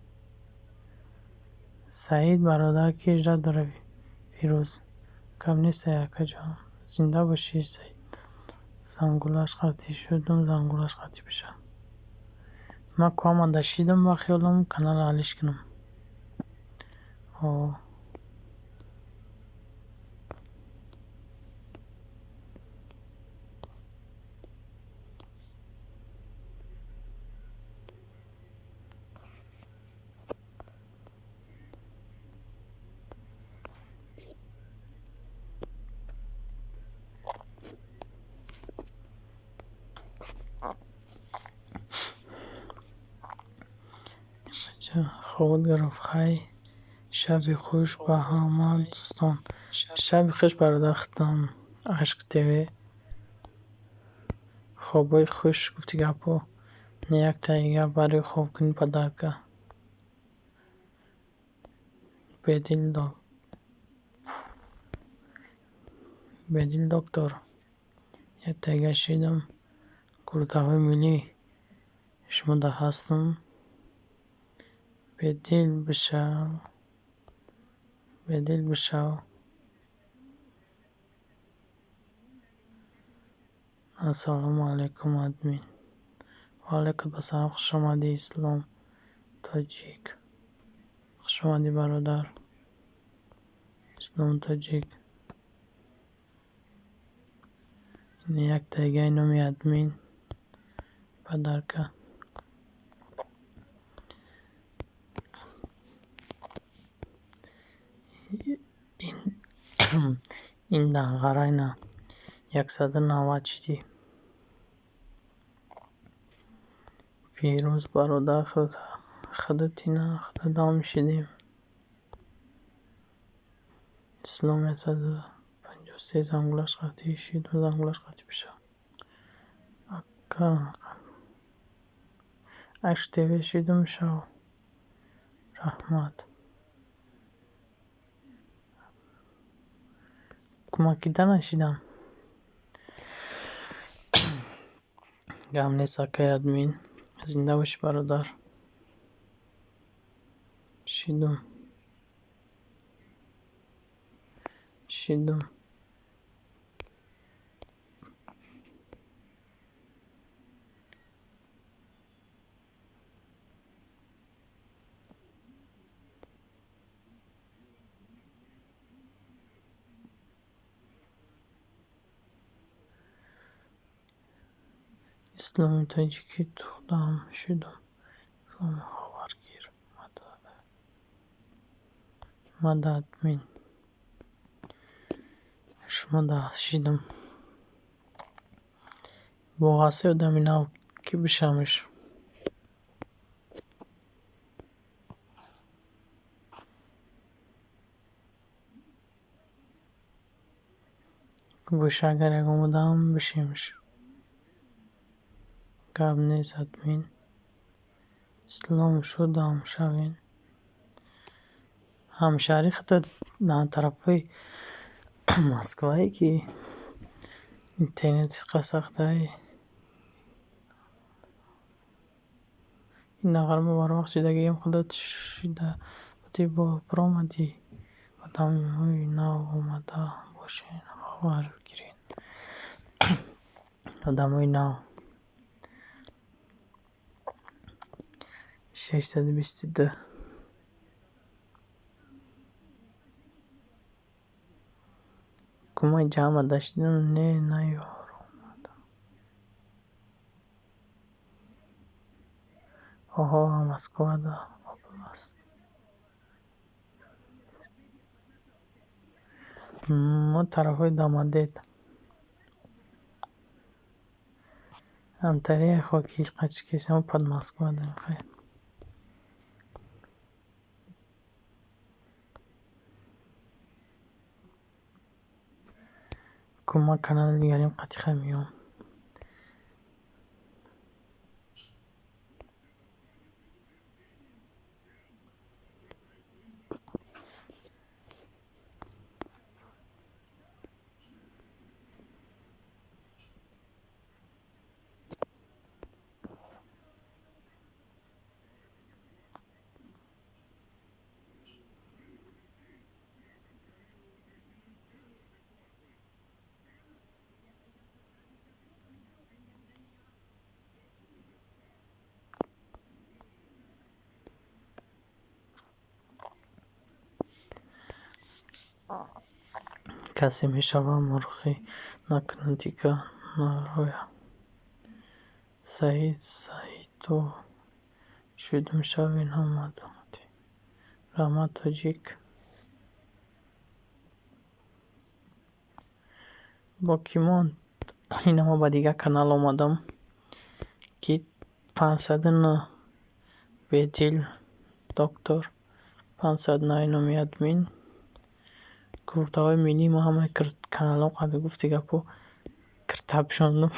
Саид, бародар, ки ждать дора, Фирӯз. Гап нест, акаҷон. Зинда бошӣ, Саид. Зангулаш қатӣ шудум, зангулаш қатӣ биша. Ман ку омада шидам, ба хиёлам каналро ҳалиш кунам. О. Хобот гирифт. Хай, шаби хуш ба ҳама дӯстон. Шаби хуш, бародар, худам Ашк ТВ. Хобҳои хуш гуфти гапҳо. Не як таига барои хобкунӣ подарка. Бедил Бедил доктор. Як таига шидам. Куртаҳои миллӣ шумо дар ҳастам. Бедил бишав. Бедил бишав. Ассалому алайкум, админ. Ва алайкум ассалом, хуш омадӣ, Ислом Тоҷик. Хуш омадӣ, бародар. Ислом Тоҷик. Як тайгаи номи админ. Подарка. Ин данғарайна 190 чизи. Фирӯз бародар, худатина худадам шидем. Ислом 153 зангулаш қатъӣ шиду зангулаш қатъӣ биша. Ака Аш ТВ шидум шав. Раҳмат. Кӯмакида нашидам. Гап нест, акай админ. Зинда бошӣ, бародар. Шидум. Шидум. Исломи Тоҷикӣ тудам шудум. Ислом хабаргир. Мада админ. Шумо да шидум. Боғасе одами нав кӣ бишамш? Боша, агар ягон одам бишемш. Гап нест, админ. Ислом шудам шавен. Ҳамшаҳри худат дар тарафҳои Москвае ки интернет сахтай. Ин нафар мо барвақт шидагием, худат шида будӣ, бо биромадӣ. Одамҳои нав омада бошен, хабар гирен. Одамҳои нав. 622. Кумаи ҷамъ даштидам, не наёромадам. Оҳо, Москвада област. Мо тарафҳои Дамадет. Ҳамтария хоки қачкисам под Москва даем хайр. Кӯмак канали дигарим қатиха меём. Касе мешава мурғӣ накунад, дигар нароя. Саид Саидов шудум шавен ҳамад. Раҳмат, тоҷик. Бо кӣ монд? Ина ма ба дигар канал омадам, ки 509 Бедил доктор 509 номи админ. Куртаҳои миллӣ ма ҳамаи каналҳо қабл гуфти гапо кирта пӯшондум.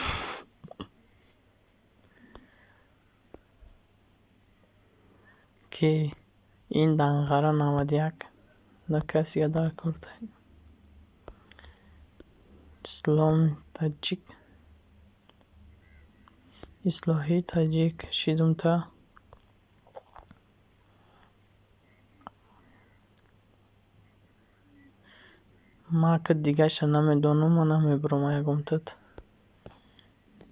Ки ин данғара 91 на касига дар курта. Исломи таҷик. Ислоҳи таҷик шидум та. Ма ка дигаша намедонам, ма намебурам ягон тут.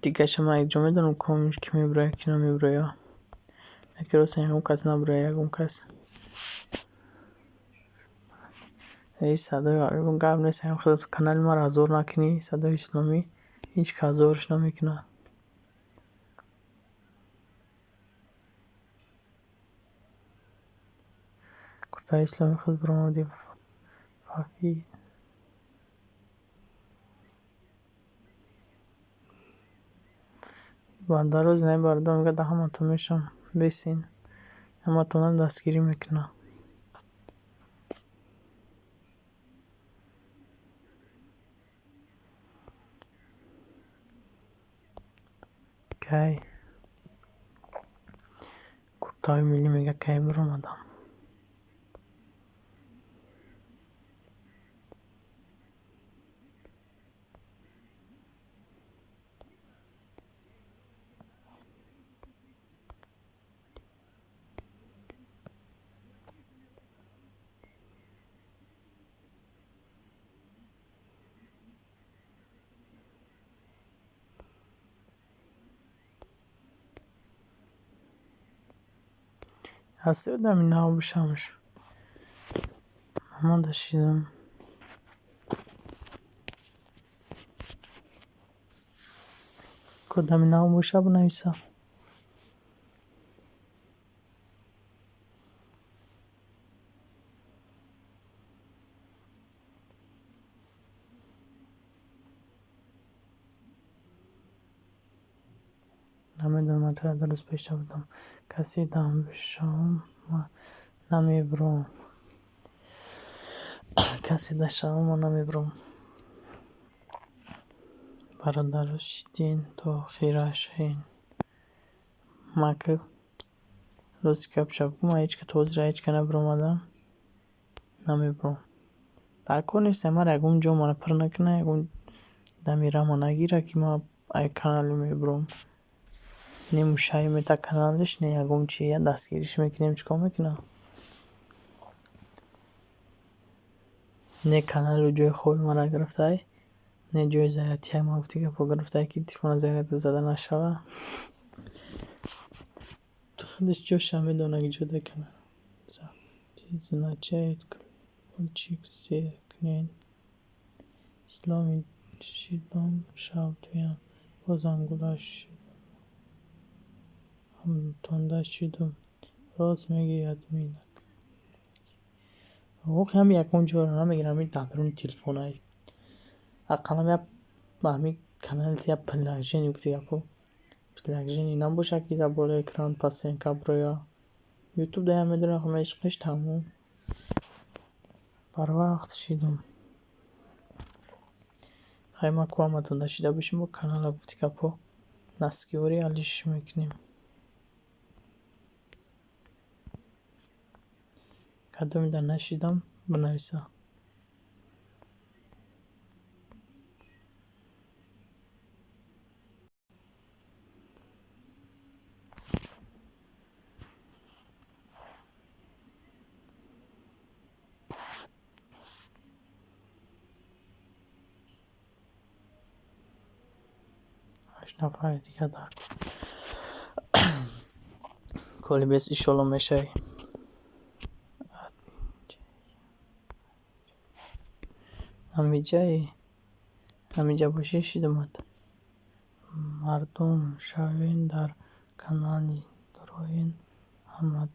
Дигаша ма якҷо медонам, ки мебурояд, ки намебурояд. Яке рост, ягон кас набурояд, ягон кас. Садои гап нест, худат канали маро азор накунӣ, Садои Исломӣ ҳеҷ кас азорш намекунад. Куртаи исломӣ худ баромадӣ фафи. Бародаро, зинаи бародар мегӯяд, да ҳаматон мешавам, бесин, ҳаматонро дастгирӣ мекунад. Кай куртаҳои миллӣ мегӯяд, кай баромадам? Ҳасти одами нав бишамш. Омада шидам. Одами нав боша, бинависа. Намедонам, ман чақадр рӯз пешта будам. Касе дам бишавам, ман намебурам. Касе дашавам, ман намебурам. Бародаро, шидин то охирашин. Ман ки рости гап шаб, ман ҳеҷ ка то ҳозира ҳеҷ ка набиромадам, намебурам. Дар кор нестам, мара ягон ҷо мара пур накунад, ягон дами рама нагирад, ки ман ай канале мебурам. Не мушаи мета каналаш, не ягон чи, я дастгириш мекунем, чӣ кор мекунам? Не каналу ҷои хоби мара гирифтай, не ҷои зарядтиҳаи ман, гуфти гапҳо гирифтай, ки телефона зарядка зада нашава. Худаш ҷоша медонад, ки ҷода канал. Означает колокольчик зер кунед. Исломи шидом шав туям. Боз зангула шидом. Ҳамтонда шидум. Рост мегӯӣ, админ. Воқеан ягон ҷоро намегирам, ҳамин дар даруни телефонай. Ақаллан як ҳамин каналит як приложение, гуфти гапҳо. Приложение набошад, ки дар болои экран постоянно броя. Ютуб да ям медонам, мешиқиш тамом. Барвақт шидум. Хай, ма ку ҳаматон шида бошем, бо канала, гуфти гапҳо, дастгиёрӣ алиш мекунем. Кадоме дар нашидам, бинависа. Ҳашт нафари дигар дар колибес, иншолло, мешавӣ. Ҳамиҷаи ҳамиҷа бошӣ, шидумад. Мардум шавен, дар канали дуроен ҳамат.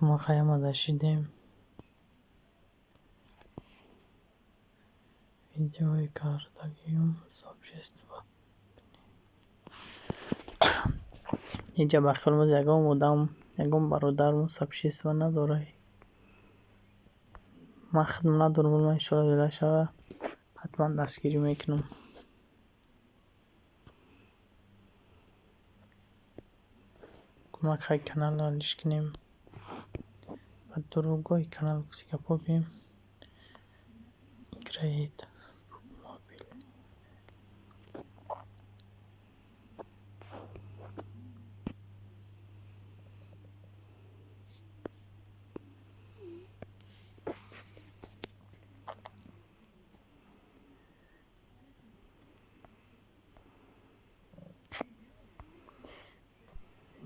Ма хай омада шидем. Видеои кардагиюм сообщество. Инҷа ба хиёлмоз ягон одам, ягон бародармон сообщество надорад. Ман худам надорам, ман иншолло дила шава, ҳатман дастгирӣ мекунам. Кӯмак хай каналро алиш кунем. Ба другой канал, гуфти гапҳо, бием. Играет мобил.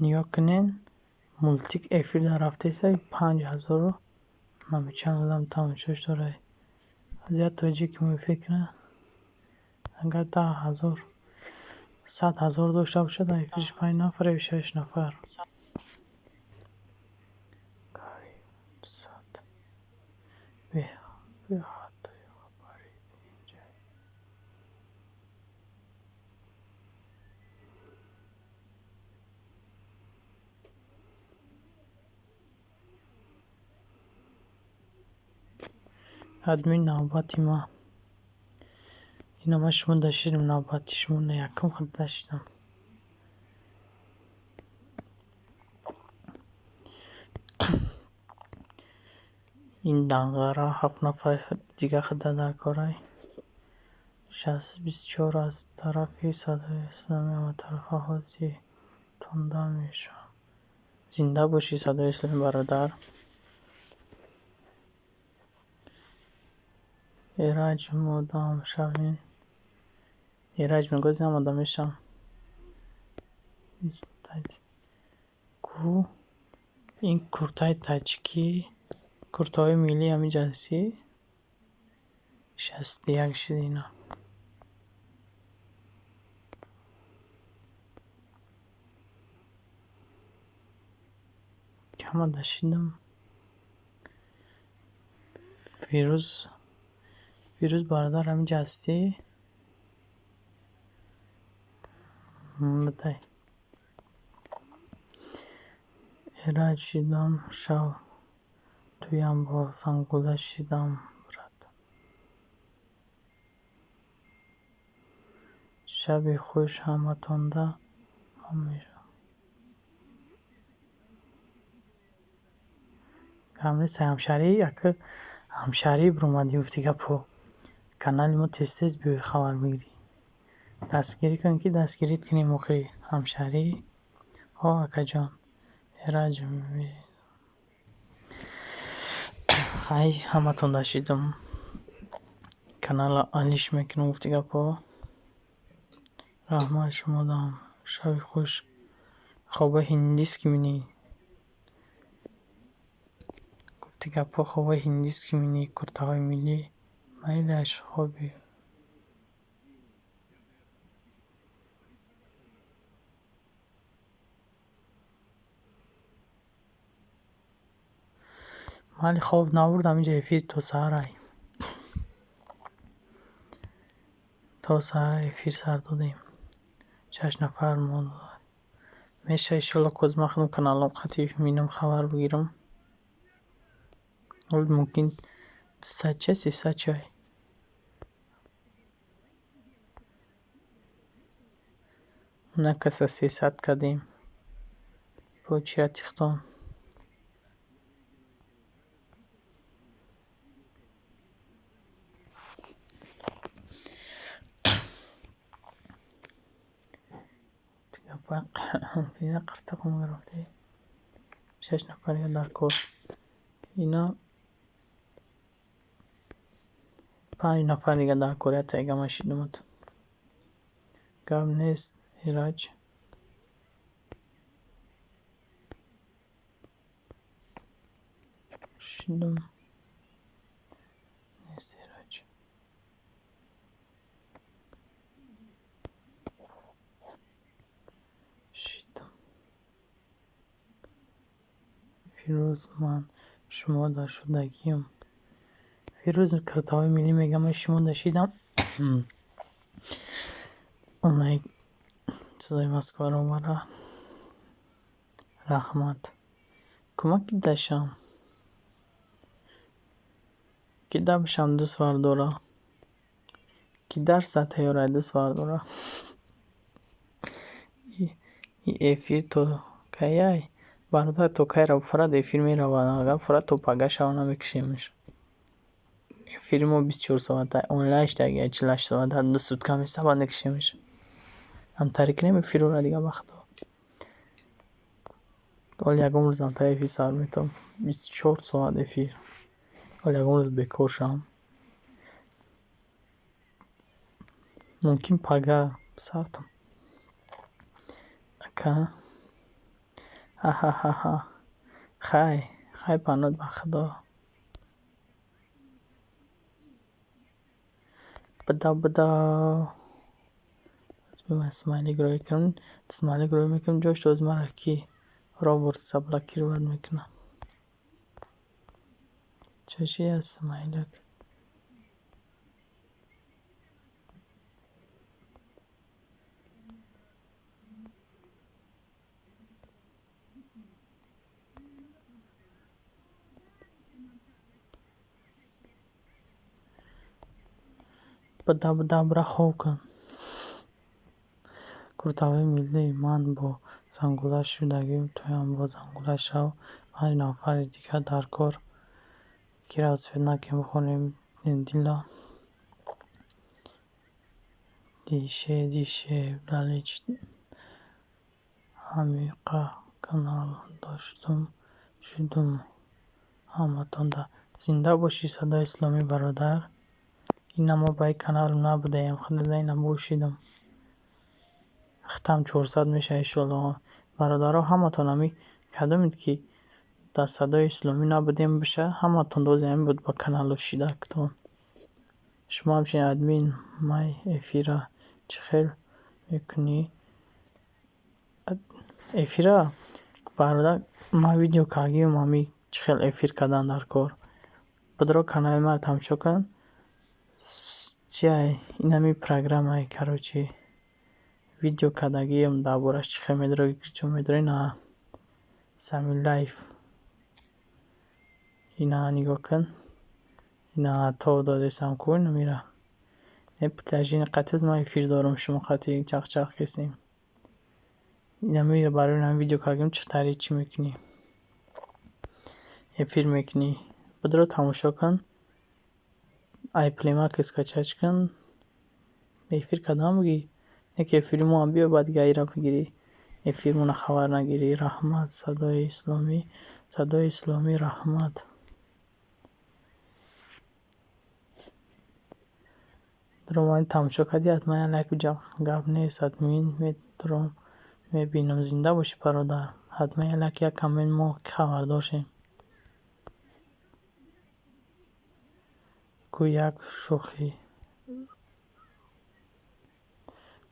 Нигоҳ кунед, мультик эфир дар рафтеса, 5000-у намечанд одам тамошош дорад. Аз як тоҷик муфид кунад, агар 10 000, 100 000 дошта бошад, дар эфириш панҷ нафар ё шаш нафар. Сад беҳатою хабари инҷа. Админ, навбати ма. Ина ман шумо дашидам, навбати шумо на, якум худ дашидам. Ин данғара ҳафт нафар дига худа дар корай. 24 аз тарафи Садои Исломи ҳаматарафа ҳозир тонда мешавам. Зинда бошӣ, Садои Исломи бародар. Эраҷ модам шавем. Эраҷ мегӯяд, омода мешавам. Ку ин куртаи таҷикӣ, куртаҳои миллӣ ҳаминҷа ҳастӣ? 61 шуд ина. Кама дашидам. Фирӯз, Фирӯз бародар, ҳаминҷа ҳастӣ? Бидай. Эраҷ шидам шав. Туям бо зангула шидам, брат. Шаби хуш ҳаматонда ҳамеша. Гап нест, ҳамшаҳрӣ, ака, ҳамшаҳрӣ биромадӣ, гуфти гапо. Канали мо тез тез биёй, хабар бигирӣ. Дастгирӣ кун, ки дастгирит кунем охи, ҳамшаҳрӣ. Ҳо, акаҷон. Эраҷ, хай, ҳаматон дашидам. Канала алиш мекунам, гуфти гапо. Раҳмат шумодам. Шаби хуш. Хоба ҳиндиски мини. Гуфти гапо, хоба ҳиндиски мини, куртаҳои миллӣ. Майлаш, хоби. Майли, хоб набурдам, инҷа эфир то саҳарай. То саҳара эфир сар додем. Шаш нафар монд. Меша, иншолло, коз ман худам каналом қатъи минам хабар бигирам. Ҳол мумкин 200 ча, 300 чай. На каса 300 кардем. Бо чия тихтон. Ина қиртиқум гирифтӣ. Шаш нафар дар кор. Ина панҷ нафар дига дар кор, ятайга ман шидамат. Гап нест, Эраҷ. Шидам. Нест Эраҷ. Шидам. Фирӯз, ман шумо дар шудагиам. Фирӯз картаҳои миллӣ мегӯям, ман шумо дашидам. Онаи чизои Москваро овара. Раҳмат. Кӯмак ки дашам. Ки дабшам дӯст вардора. Ки дарса тайёрай дӯст вардора. И эфир то каяй? Бародар, то кайра фарад эфир меравад, агар фарад то пага шава намекушемш. Эфири мо 24 соата онлайн шудаги, 48 соата, 2 сутка места, баъд мекушемш. Ҳамтари кунем эфирро дига, ба худо. Ҳол ягон рӯз ҳамтари эфир сар метавам. 24 соат эфир. Ҳол ягон рӯз бекор шавам. Мумкин пага сартам. Ака. Ҳа-ҳа-ҳа-ҳа. Хай, хай, паноҳ ба Худо. Бидав, бидав. Ман смайлик рӯй кунам, смайлик рӯй мекунам, ҷош тоз мара ки робот заблокировать мекунад. Чаши аз смайлик. Бидав, бидав, бира хоб кун. Куртаҳои миллӣ. Ман бо зангула шудагим, туям бо зангула шав. 5 нафари дигар дар кор. Кира свет накем, бихонем дила. Дише, дише, далич ҳамиқа канал доштум, шудум ҳаматонда. Зинда бошӣ, Садои Исломӣ, бародар. Ина мо ба ин каналам набудаем, худода ина бошидам. Хитам 400 меша иншолло. Бародаро, ҳаматон ами кадомед ки дар Садои Исломӣ набудем биша, ҳаматон дози ҳамин буд ба каналу шидактон. Шумо ҳамчунин админ май эфира чӣ хел мекунӣ? Эфира, бародар, ман видео кардагиам ами чӣ хел эфир кардан дар кор. Бидро канали маро тамошо кун. Чиай инами программаи, короче, видео кардагиам дар борааш чӣ хел медрои, чо медрои на сами лайф. Ина нигоҳ кун. Ина то додесам ку инамира. Не приложение қатиз ман эфир дорам, шумо қати чақ-чақ кесем. Инамира барои инами видео кардагиам чӣ тари чӣ мекунӣ? Эфир мекунӣ. Бидро тамошо кун. Ай Play Market скачать кун. Эфир кардан бигӣ. Не ки эфири мо ҳам биё, баъд дига ира бигирӣ. Эфирмона хабар нагирӣ. Раҳмат, Садои Исломӣ, Садои Исломӣ, раҳмат. Даромадӣ тамошо кардӣ, ҳатман як лайк биҷав. Гап нест, админ медурам, мебинам. Зинда бошӣ, бародар. Ҳатман як лайк, як коммент, мо хабардор шем. Ку як шӯхӣ.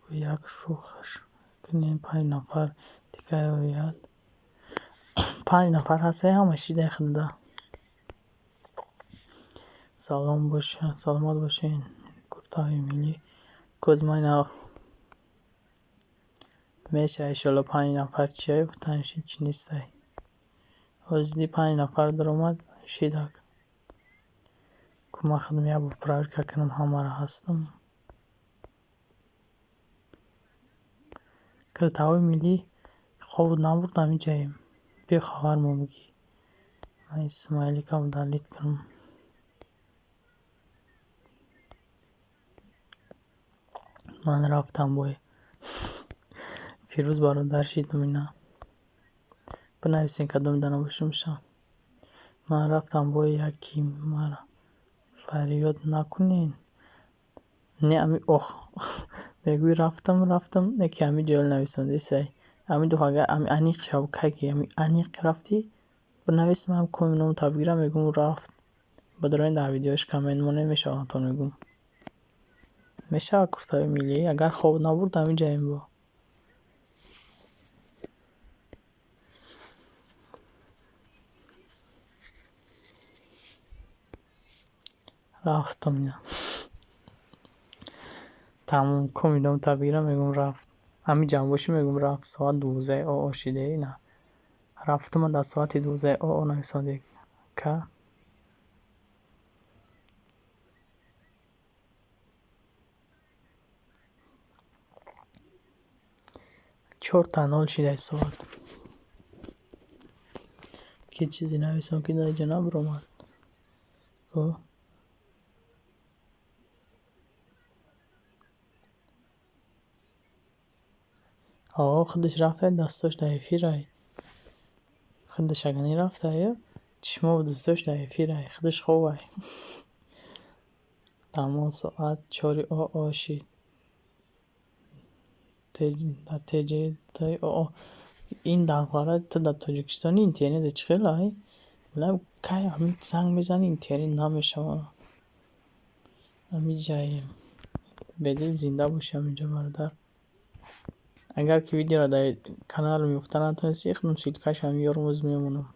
Ку як шӯхаш кунем, 5 нафар дига ояд. 5 нафар ҳастае, ҳама шидаи худода. Салом боша, саломат бошед. Куртаҳои миллӣ. Кӯз ман меша иншолло 5 нафар чиай гуфтан ҳеҷ нестай. Ҳозир 5 нафар даромад шидак. Ку ман худам як бор проверка кунам ҳамаро ҳастам. Куртаҳои миллӣ хоб набурдам иҷаем. Биё хабар мо бигӣ. Ман ин смайликам удалить кунам. Ман рафтам бой. Фирӯз бародар шидам ина. Бинависем кадом дана бошам ша. Ман рафтам бой, яки мара фарёд накунед. Не ами ох мегӯӣ рафтам, рафтам, не ки ами ҷойл нависондисай. Ами ду агар ами аниқ шав, кай ки ами аниқ рафтӣ, бинавис, ман коми номта бигирам, мегӯм рафт. Бадароин дар видеош коммент монем, мешавад мегӯм. Мешавад куртаҳои миллӣ, агар хоб набурд ҳамин ҷаем бо. Рафтам ина. Тамом, коми номта бигирам, мегӯм рафт. Ҳамин ҷамъ бошӣ, мегӯм рафт. Соат 12 оо шида ина. Рафтума дар соати 12 оо нависондем. Ка 4:00 шидаи соат. Ки чизе нависам ки дар инҷа набаромад. Ку О, худаш рафтай, дасташ дар эфирай. Худаш агар нерафтай, чишмову дасташ дар эфирай, худаш хобай. Тамом, соат 4 оо шид. Дар теҷ оо. Ин даҳвара ту дар Тоҷикистони интернет чӣ хел ай? Кай ҳамин занг мезанӣ, интернет намешавад. Ҳамин ҷаем. Бедил, зинда бошӣ ҳаминҷо, бародар. Агар ки видеоро дар каналам ёфта натонистӣ, худам ссылкаша меёрам, оз мемонам.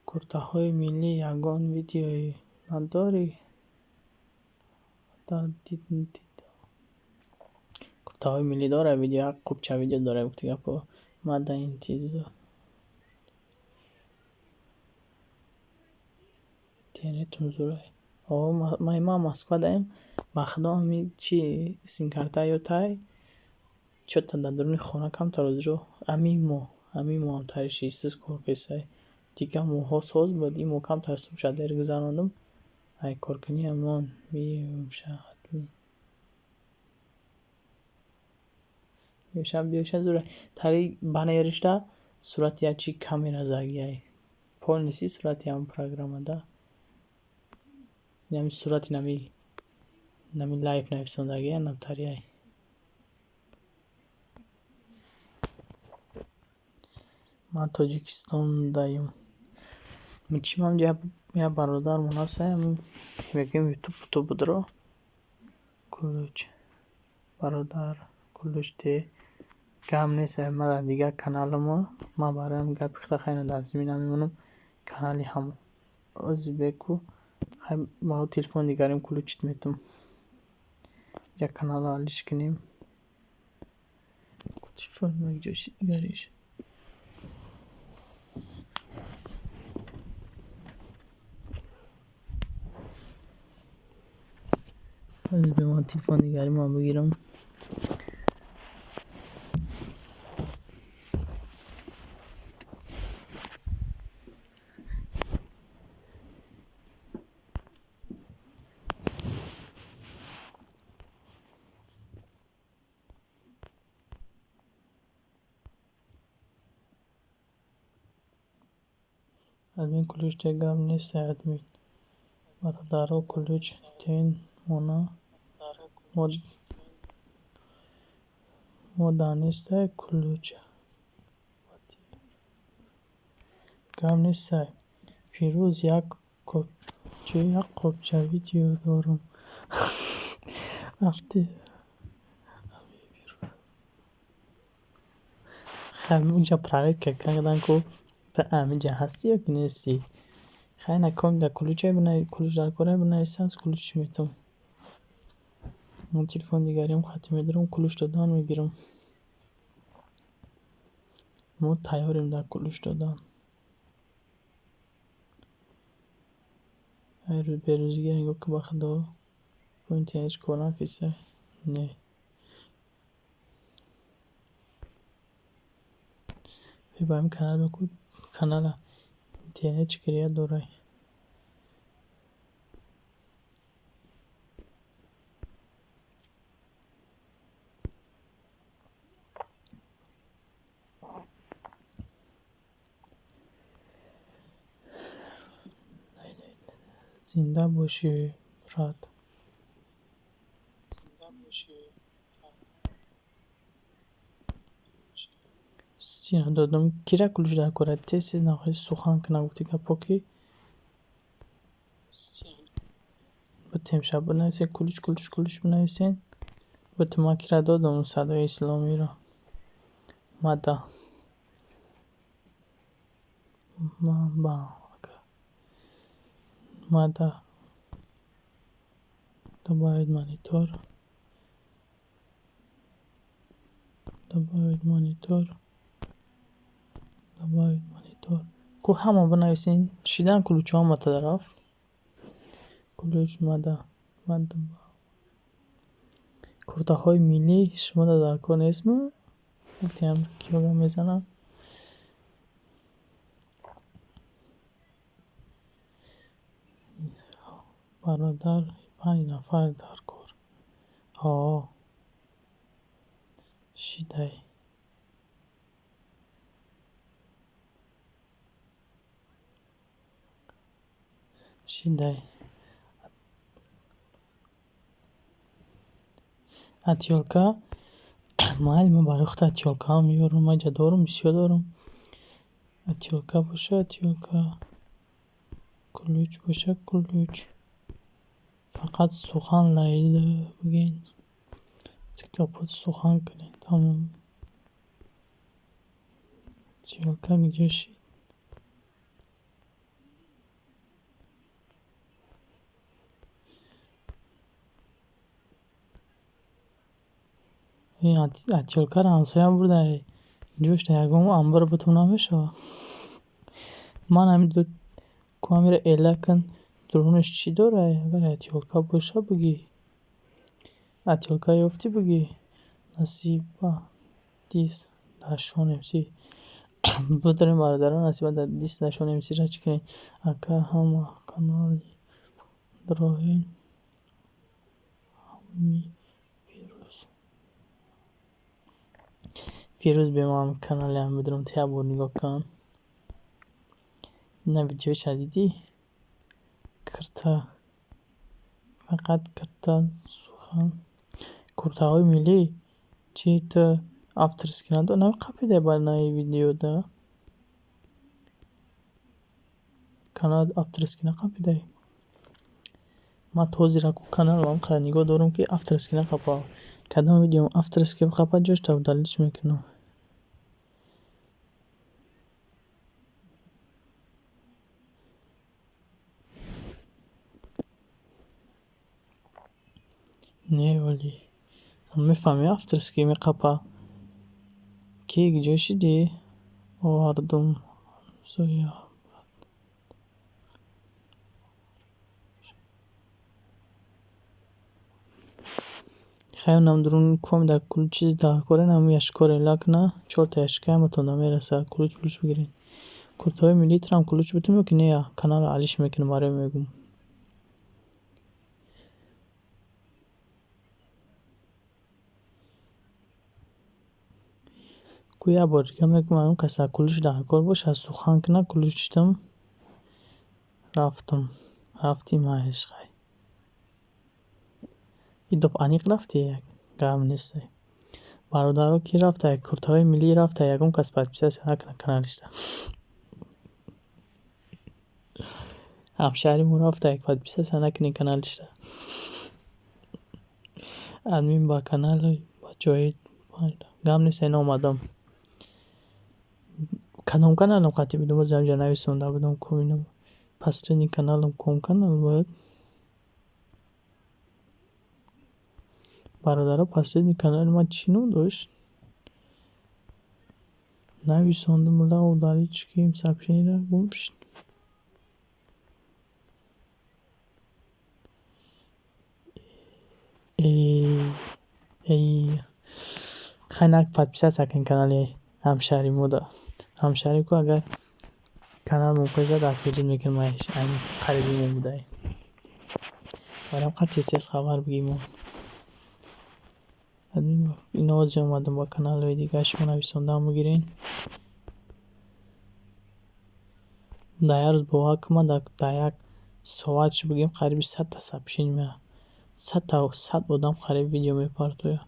Куртаҳои миллӣ ягон видеое надорӣ? Куртаҳои миллӣ дора видео, як қубча видео дора, гуфти гапо. Ман дар интизор. Интернетум зӯрай. О, ман Москва даем, ба худо ҳамин чи симкарта ётай, чё-то дар даруни хона камтар озиро ҳамин моҳ ҳамтари шистиз кор кесай. Дигар моҳҳо соз буд, ин моҳ камтар сумша дер гузарондум. Ай коркунӣ ҳамон биёша ҳатмӣ. Биёша, биёша зӯрай. Тари баннеришда сурати як чи камера загиай. Полностью сурати ҳамон программа да. Инами сурати нами лайф нависондагия намтариай. Ман Тоҷикистондаем. Чӣ ман як бародармон ҳастам, мегӯем ютуб ту будро. Ключ. Бародар, ключ те. Гап нест, ман дар дигар каналамо, ман бароям гапи худо хайна дар замин намемонам. Канали ҳам ӯзбеку хай ба телефони дигарим ключит метум. Як каналро алиш кунем. Телефони ма ҷоши дигариш. Аз бе ман телефони дигаримро бигирам. Админ, ключ те, гап нест, админ. Бародаро, ключ тен мона мода нестай ключ. Гап нестай. Фирӯз, як қопча видео дорум. Рафти. Хай унҷа проверка кардан ку ту ҳаминҷа ҳастӣ ё ки нестӣ. Хай на ком да ключе ключ дар кора бинависам, ключ метум. Ман телефони дигарим хати медорам, ключ додан мегирам. Мо тайёрем дар ключ додан. Ай берӯзигӣ нигоҳ ку, ба худо. Бо интернет кор накисай? Не. Ба ҳамин канал бикун, канала интернет чӣ гирия дорай. Зинда бошӣ, брат. Стина додам. Кира ключ дар кора? Тез тез нахоҳӣ сухан кунам, гуфти гапо ки битем шаб бинависен, ключ, ключ, ключ бинависен. Битем, ман кира додам садои исломиро. Мада. Ман ба Мада. Добавить монитор. Добавить монитор. Добавить монитор. Ку ҳама бинависен, шидан ключҳо омада рафт. Ключ мада. Мада. Куртаҳои миллӣ шумо дар кор нестму? Гуфтем киё гап мезанам. Бародар, 5 нафар дар кор. Ҳо. Шидай. Шидай. Атёлка. Майли, ман барои худат отвёрткаам меёрам, ман инҷа дорум, бисёр дорум. Отвёртка боша, отвёртка. Ключ боша, ключ. Фақат сухан лаида бигӯед. Сухан кунед, тамом. Отвёртка где шид? Отвёрткаро ҳамсоям бурда, ҷошта ягон амбар бутум намешавад. Ман ҳамин ку ҳамира эла кун, дурунаш чӣ дора? Агар отвёртка боша, бигӣ. Отвёртка ёфтӣ, бигӣ. Насиба дис дашон МС. Бидорем, бародарон, насиба дис дашон МСра чӣ кунед? Ака, ҳама канали дроҳен ҳами Фирӯз. Фирӯз, бемам каналеам бидорам, ту як бор нигоҳ кун. Ина видеоша дидӣ? Кирта. Фақат кирта сухан. Куртаҳои миллӣ чӣ, ту авторский надор? Намеқапидай ба наи видеода? Канал авторский нақапидай? Ман тозира ку каналам қадр нигоҳ дорам, ки авторский нақапа. Кадом видеом авторский биқапа, ҷошта удалить мекунам. Не, вале мефаҳмӣ, авторский меқапа. Ки ҷо шидӣ? Овардум, ҳамсоя. Хайр, нам дурун ком дар ключ чизи дар кора, нам яшкор эла куна, чорта яшка ҳаматон мераса, ключ пулш бигиред. Куртаҳои миллӣ трам ключ бутум ё ки не, каналро алиш мекунам, барои мегӯм. Ку як бор дига мегӯм, ягон кас дар ключ дар кор бошад, сухан кунад, ключ дидам, рафтам. Рафтӣ, майш, хай. Идоф аниқ рафтӣ, гап нестай. Бародаро, ки рафта, куртаҳои миллӣ рафта, ягон кас подписаться накунад каналишда. Ҳамшаҳри мо рафта, подписаться накунед каналишда. Админ ба канали ба ҷои гап нест, ина омадам. Кадом каналам қатъи будум, боз ҳамҷа нависонда будам, ку инам последний каналам ком канал буд. Бародаро, последний канали ман чӣ ном дошт? Нависондум, ла удалить ким сообщениеро, гум шуд. Эй, хай, нак подписаться кун канали ҳамшаҳри мода. Ҳамшаҳри ку, агар канал муқоиса дастгирӣ мекунам, айн қариби мо будай. Барам қад тез-тез хабар бигӣ мо. Ино ози омадам ба каналҳои дигар, шумо нависондаам бигирен. Дар як рӯз, бовар кун, ман дар як соат чӣ бигӯем, қариби 100-та сообщение меояд. 100-та, 100 одам қариб видео мепартояд.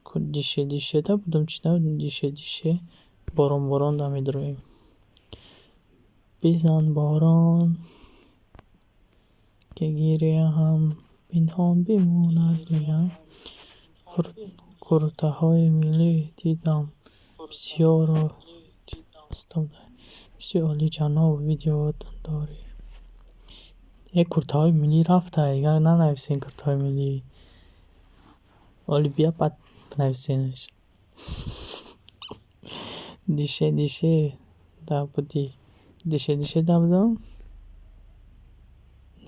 Ку дише дишеда будум, чӣ набудум, дише дише борон борон да медроем. Бизан борон, ки гиряам пинҳон бимонад рӯям. Куртаҳои миллӣ дидам бисёро. Бисёр олиҷаноб видео дорӣ. Э, куртаҳои миллӣ рафта, дигар нанависен куртаҳои миллӣ. Оли бия, баъд бинависенаш. Дише дише да будӣ. Дише дише да будам?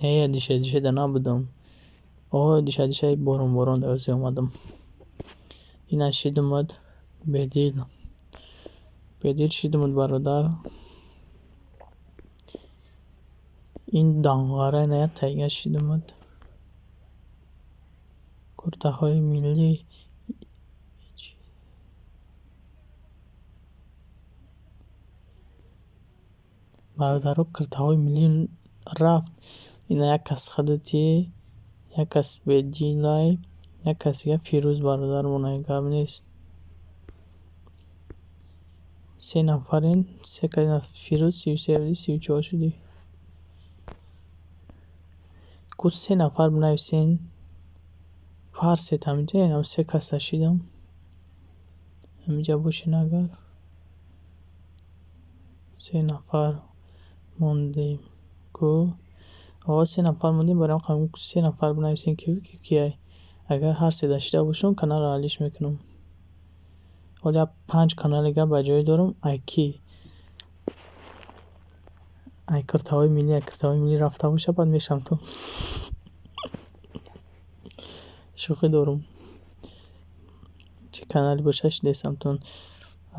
Не, дише дише да набудам. О, диша диша борон борон да ози омадам. Ина шидумад бедил. Бедил шидумад, бародар. Ин данғара ина як тайга шидумад. Куртаҳои миллӣ. Бародаро, куртаҳои миллӣ рафт. Ина як кас худати, як кас бедилай, як кас дига Фирӯз бародармон, гап нест. Се нафарен, се кас Фирӯз 33 будӣ, 34 шудӣ. Ку се нафар бинависен. Ку ҳар сета ҳаминҷа ям се каса шидам. Ҳаминҷа бошен агар. Се нафар мондем. Ку о се нафар мондем, барои ҳам се нафар бинависен ки кияй. Агар ҳар се дашида бошам, каналро алиш мекунам. Ҳоли панҷ канали га ба ҷой дорам, ай ки? Ай киртаҳои миллӣ, ай киртаҳои миллӣ рафта боша, баъд мешам то. Шӯхӣ дорам. Чӣ канале боша шидесамтон.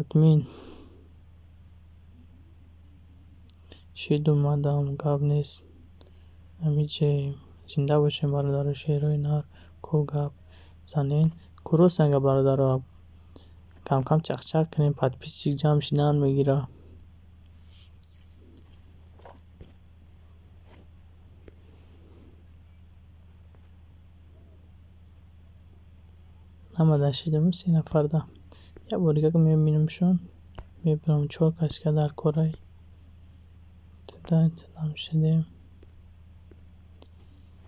Админ. Шид омадам, гап нест. Ҳамиҷаем. Зинда бошем бародаро, шеърҳои нар, ку гап занен. Ку ростан гап бародаро. Кам-кам чақчақ кунем, подписчик ҷамъ шидан мегира. Ҳама дашидам се нафарда. Як бор дига мебинамшон. Мебинам чор каска дар корай. Тадам шидем.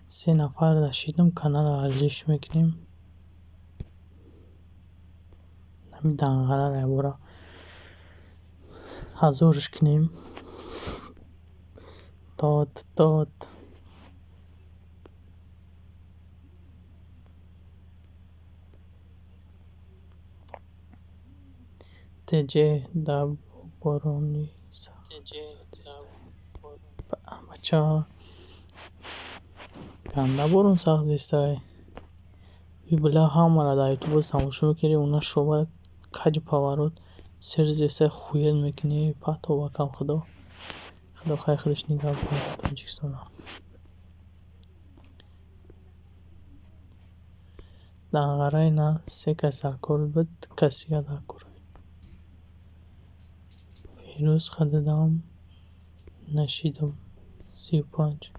Се нафар дашидам, каналро алиш мекунем. Ҳамин данғараро якбора ҳазорш кунем. Дод дод. ТЖ да борони бача ганда борон сахт зистай. Била ҳамаро дар ютуб тамошо мекунӣ, уна шова каҷ поворот сер зистай хуед мекунӣ, пато вакам худо. Худо хайр худаш нигаҳ кунад Тоҷикистонро. Данғараи на се кас дар кор буд, ду кас дига дар кор. Фирӯз хадидам нашидам 35.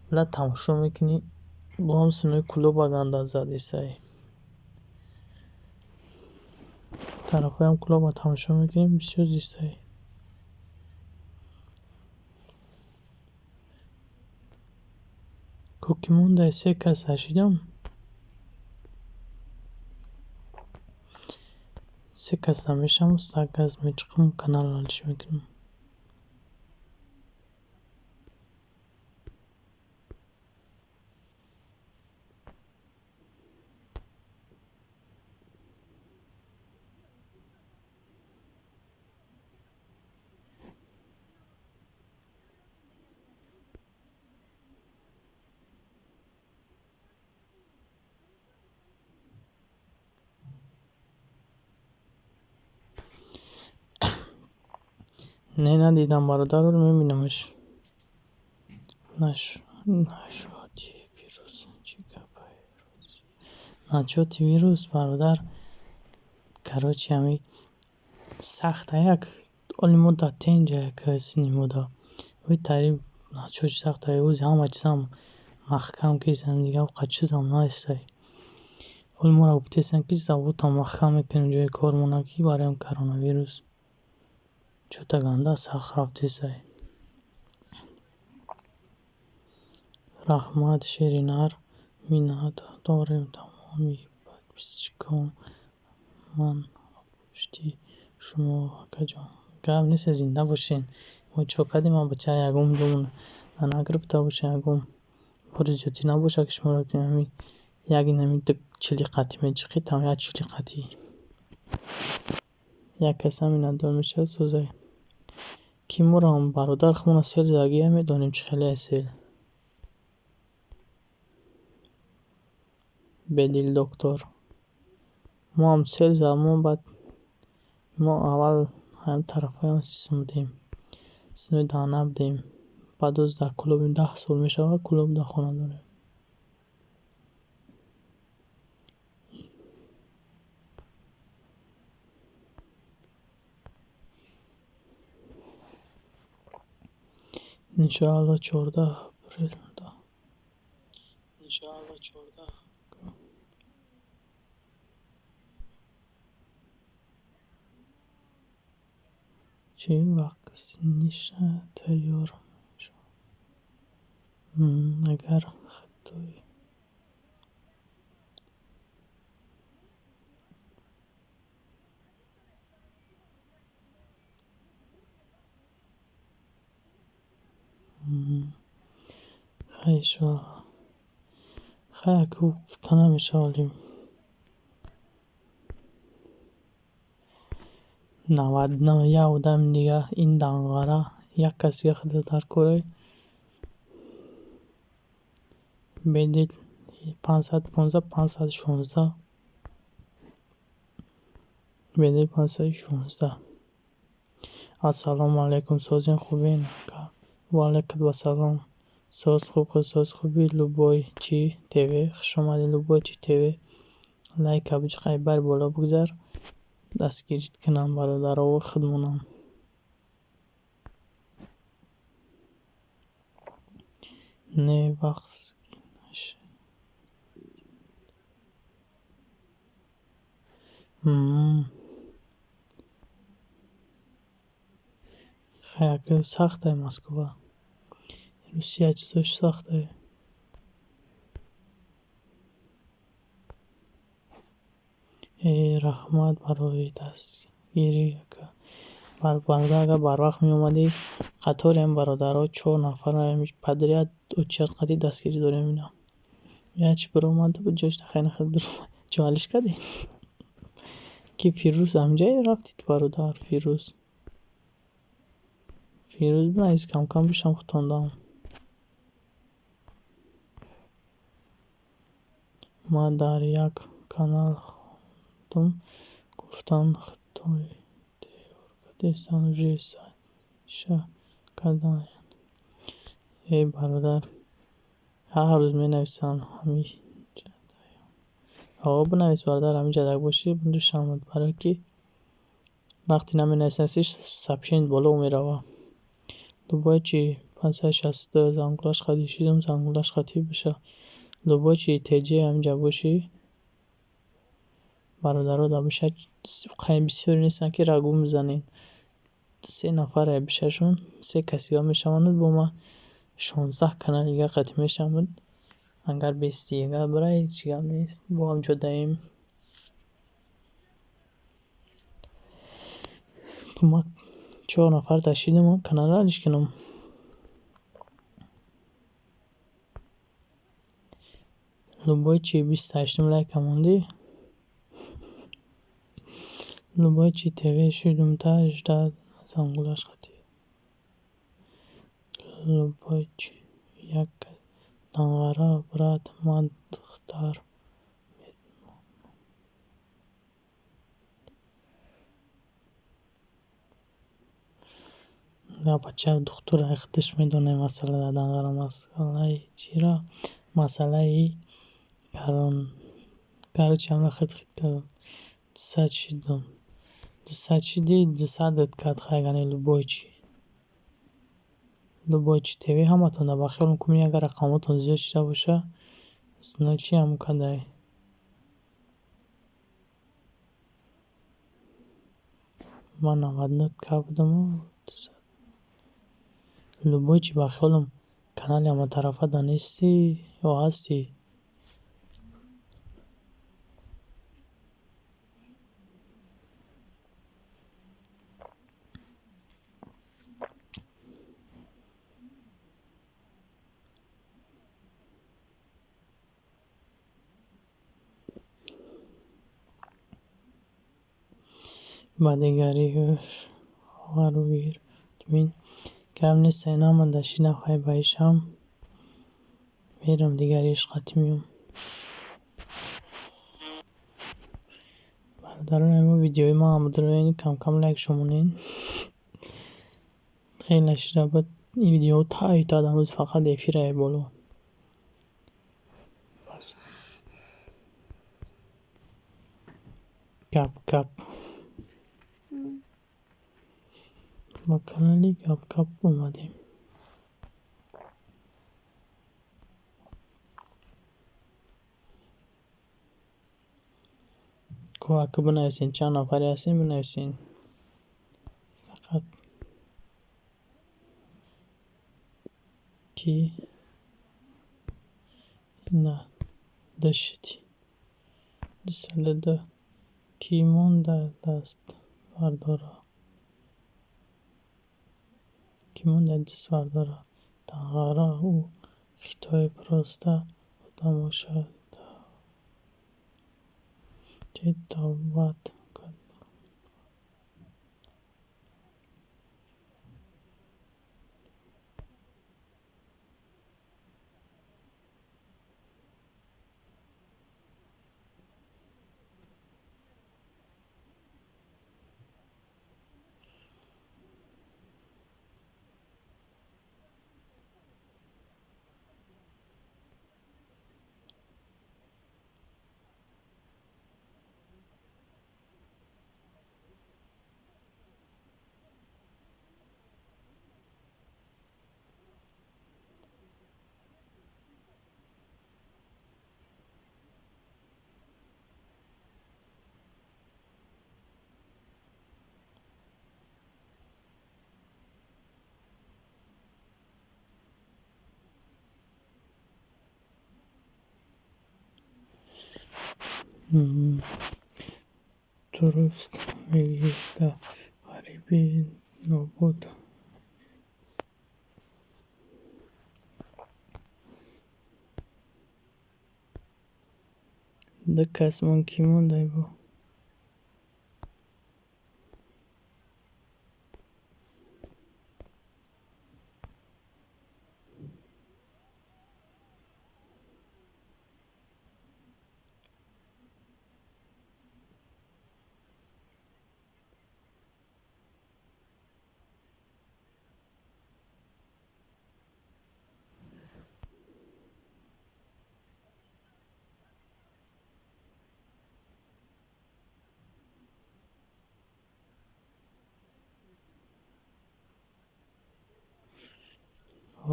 Била тамошо мекунӣ, бо ҳам синои клуба ганда задистай. Тарафҳоям клуба тамошо мекунем, бисёр зистай. Ку ки мондай се кас нашидам. Се кас намешам, сак кас мечиқам, каналро алиш мекунам. Не надидам бародарро, мебинамаш. Нашоти вирус чӣ гапай? Начоти вирус бародар. Короче, ҳами сахта як оли мо да тенҷа як сини мо да. Ой тари начоти сахта ози ҳама чизам маҳкам кисан дига қа чизам наистай. Оли моро гуфтесанд ки заводам маҳкам мекунем ҷои кормона ки барои коронавирус. Чӯта ганда сахт рафтесай. Раҳмат шери нар, миннат дорем тамоми подписчикон. Ман пушти шумо акаҷон. Гап нест, зинда бошен. Мо чо кардем, ман бача ягон ҷомон нагирифта бошем, ягон бори зиёдтӣ набошад ки шуморо ҳами як инами ду чили қатӣ мечиқӣ, там як чили қатӣ. Як кас ҳаминадор мешавад сӯзай. Ки моро бародар худмона сел задагия медонем чӣ хеле сел. Бедил доктор. Мо ҳам сел зад, мо баъд мо аввал ҳамин тарафҳоям будем. Синои даҳна будем. Баъд оз дар клубем 10 сол мешавад, клуб дар хона дорем. Иншоалло 14 апрелда. Иншоалло 14. Чӣ ваксиниша тайёр мешавад? Агар хатои хай хай аку гуфта намешавад вале 99 як одами дига ин данғара як кас дига худо дар кора бедил 515 516 бедил 516. Ассалому алайкум, созин хубен ака? Ва алайкум вассалом. Соз хуб, соз хуби. Любой чи ТВ, хуш омадед. Любой чи ТВ, лайка биҷиқай, бар боло бигзар, дастгирит кунам бародарову худмонам. Не ваксинаш. Хай ака, сахтай Москва. Русия чизош сахтай. Э, раҳмат барои дастгирӣ ака. Бародар, агар барвақт меомадӣ, қаторем бародаро, чор нафар подряд очият қати дастгирӣ дорем ина. Як чи биромада буд, ҷош нахай нахай дуромад. Чо ҳалиш кардед? Ки Фирӯз ҳамҷае рафтид, бародар Фирӯз. Фирӯз, бинавис, камкам бишам хутондам. Ман дар як канал хондум, гуфтанд хитой тайёр кардестанд, уже сайша кардаянд. Эй бародар, ҳар рӯз менависанд ҳамин. Ҳо, бинавис бародар, ҳамин ҷадак бошӣ душанбе, барое ки вақте наменависӣ, сообщение боло мерава. Любой чи 562 зангулаш қати шидум, зангулаш қати биша. Любой чи ТЖ ҳаминҷа бошӣ, бародаро да биша, бисёре нестанд ки рагу мезанед. Се нафаре бишашон, се касига мешаванд, бо ма 16 канал дига қати мешаванд. Агар бести, агар бира, ҳеҷ гап нест, бо ҳамҷо даем. Ма чор нафар ташидим, каналро ҳалиш кунам. Любой чи 28-ум лайка мондӣ. Любой чи ТВ шудум та ждать зангулаш қати. Любой чи як данғара, брат, ман духтар. Бача духтур худаш медонад масъала данғара, масъалаи чиро? Масъалаи карон. Короче, ҳамра хит хит кардам. 200 шидам. 200 шиди, 200 кард хайгани любой чи. Любой чи ТВ ҳаматон ба хиёлам кунед, агар рақамотон зиёд шида боша, значит ҳамон кадай. Ман 99 ка будаму 200. Любой чи, ба хиёлам, канали ҳаматарафа да нестӣ ё ҳастӣ? Ба дигариҳош хоҳару гир. Гап нест, ина дашина хай баишам. Мерам дигариш қати меом. Бародарон, ҳамин видеои ман бидроен, камкам лайк шумонед. Хеле шида буд ин видео тай та ҳанӯз фақат эфирае боло. Бас. Гап гап. Ба канали Гап гап омадем. Ку ака, бинависен, чанд нафаре ҳастем, бинависен. Фақат Ки ина ду шидӣ. 202. Кӣ монда даст бардора? Кӣ монда даст бардора? Данғара ӯ хитои просто одамоша даъват кард. Дуруст мегӯӣ, да ғариби нобуд. Ду кас мон кӣ мондай бо?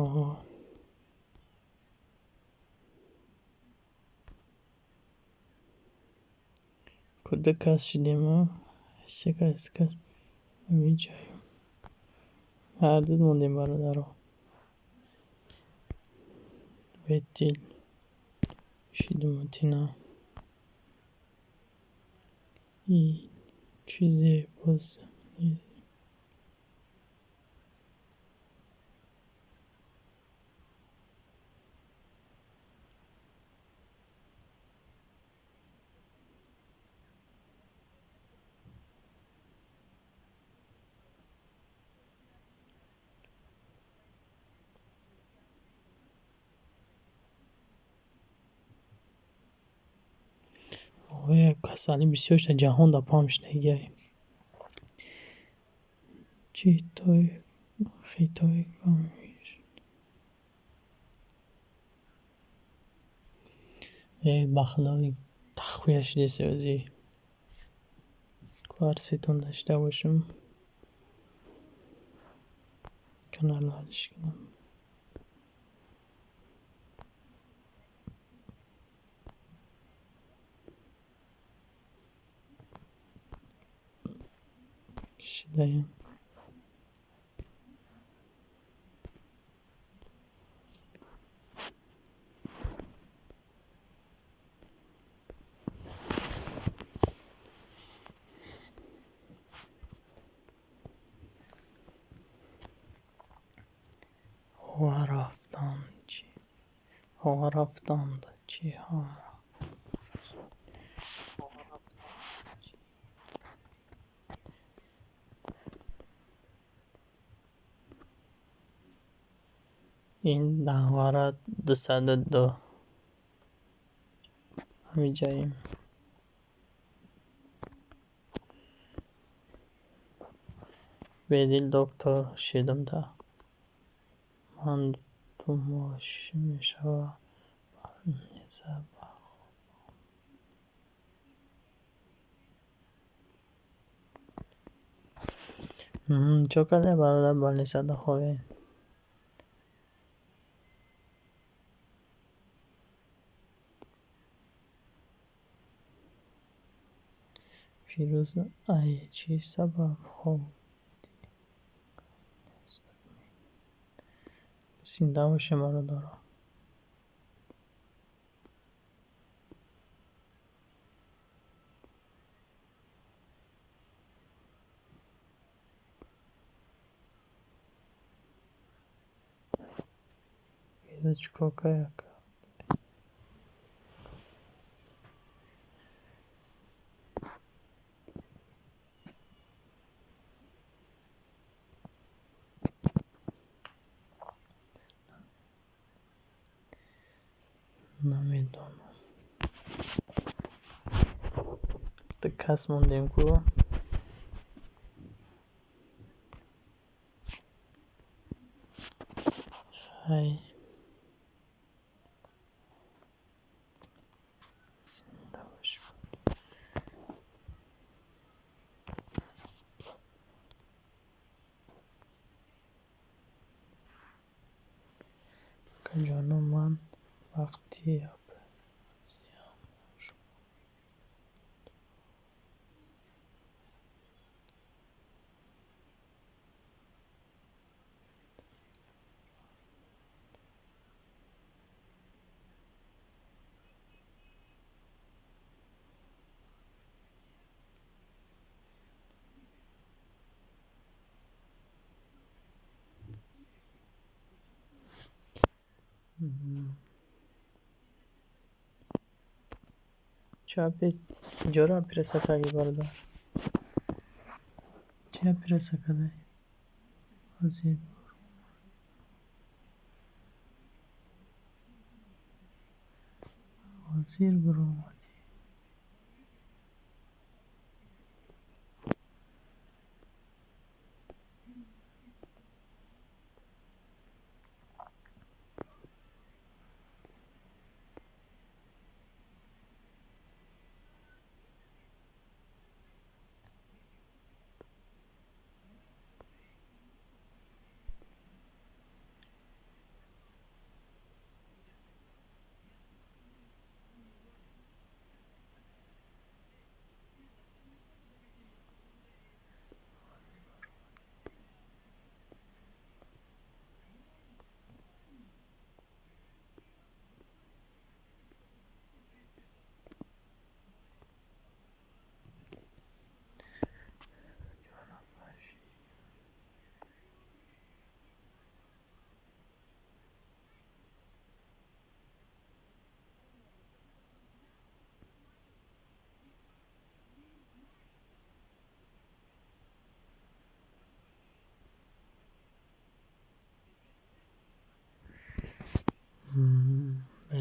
Оҳо. Ку ду кас шидем, се кас, кас ҳамиҷаем. Ҳарду мондем, бародаро. Бедил шидум тина. И чизе боз нест. Касалӣ бисёр шуда, ҷаҳон дар паҳн шудагиай. Хитой ба худои тахӯя шудест ӯзи. Ку ҳар сетон дошта бошам. Канал ҳалиш кунам. Шидаем. Рафтанд чиҳо? Ин Данғара 202. Ҳамиҷаем. Бедил доктор шидам да. Ман 2 моҳ мешавад больница ба Чо кардем, бародар, больницада хобем? Фирӯз ай чӣ сабаб хобидӣ? Зинда бошем, бародаро. Чӣ кор кардӣ? Намедонам. Кас мондем ку. Хай. Зинда бошем. Акаҷоно, ман вақти оператсиям шумо Чӣ оператсия кардӣ, бародар? Чӣ оператсия кардӣ? Ҳозир баромадӣ.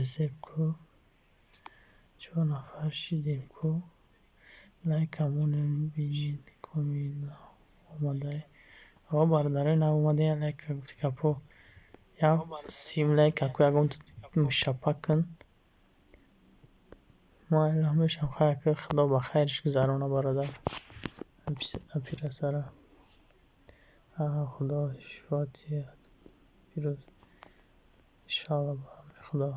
Барзеб ку. Чор нафар шидем ку. Лайка монем, бинед коми омадай. О, бародарои нав омадаям, лайка гуфти гапҳо. Як сим лайка ку, ягон мушаппа кун. Ман элам мешавам, хайр ки Худо ба хайрш гузарона, бародар. Оператсияро. Худо шифо диҳад. Пирӯз. Иншоалло, ба амри Худо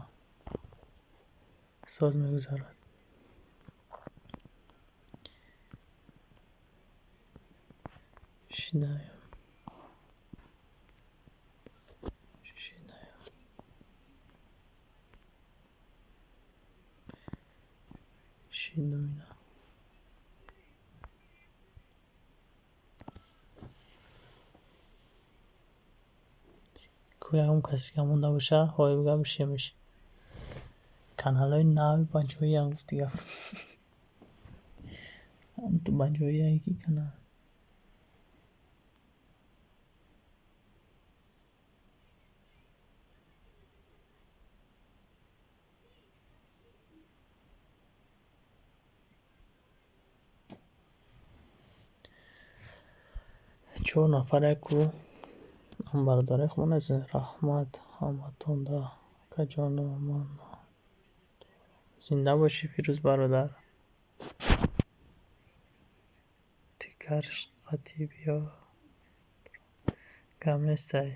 соз мегузарад. Шидаем. Шидаем. Шидум ина. Ку ягон касе ки монда боша, ҳоибга бишемш. Каналҳои нави ба ҷоиам, гуфти гап. Ту ба ҷоие ки канал. Чор нафаре ку бародарои худмон азиз, раҳмат ҳаматонда, акаҷоно, ман зинда бошӣ, Фирӯз бародар. Дигар қатъи биё, гап нестай.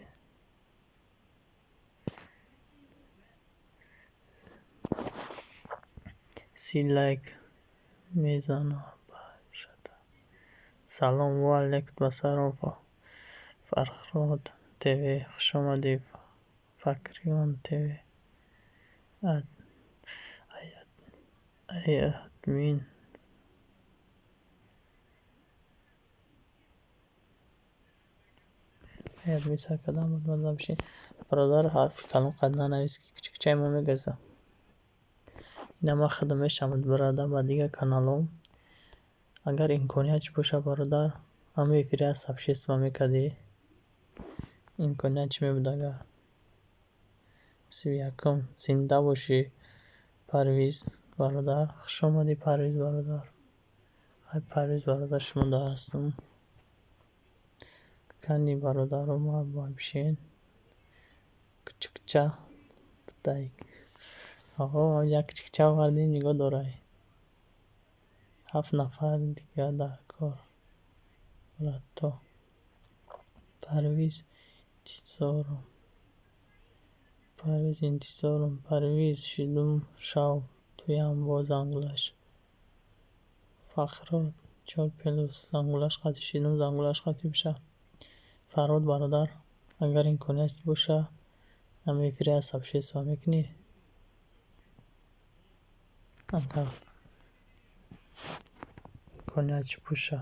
30 лайк мезанам ба шата. Салом ва алайкум ассалом, Фарҳод ТВ, хушомадӣ. Факриён ТВ. Ай админ. Ай админ сар кардам буд ман бишин. Бародар, ҳарфи калон қад нанавис, ки кучикчаи мо мегаза. Ина ман худам мешавам бародар ба дигар каналҳо. Агар имконият чӣ боша, бародар, ҳамин эфири аз сообщество мекардӣ. Имконият чӣ мебуд агар? 31-ум зинда бошӣ, Парвиз бародар. Хуш омадӣ, Парвиз бародар. Ай Парвиз бародар, шумо дар ҳастам. Кани бародаро ма бишин. Кучукча будай. Аҳо, як кучукча овардем, нигоҳ дорай. 7 нафар дигар дар кор. Брато. Парвиз интизорум. Парвиз интизорум. Парвиз шидум шав. Туям бо зангулаш. Фахрод 4 плюс зангулаш қати шидум, зангулаш қати биша. Фарҳод бародар, агар имконият боша, ҳамин эфири аз сообщество мекунӣ? Агар имконият чӣ боша.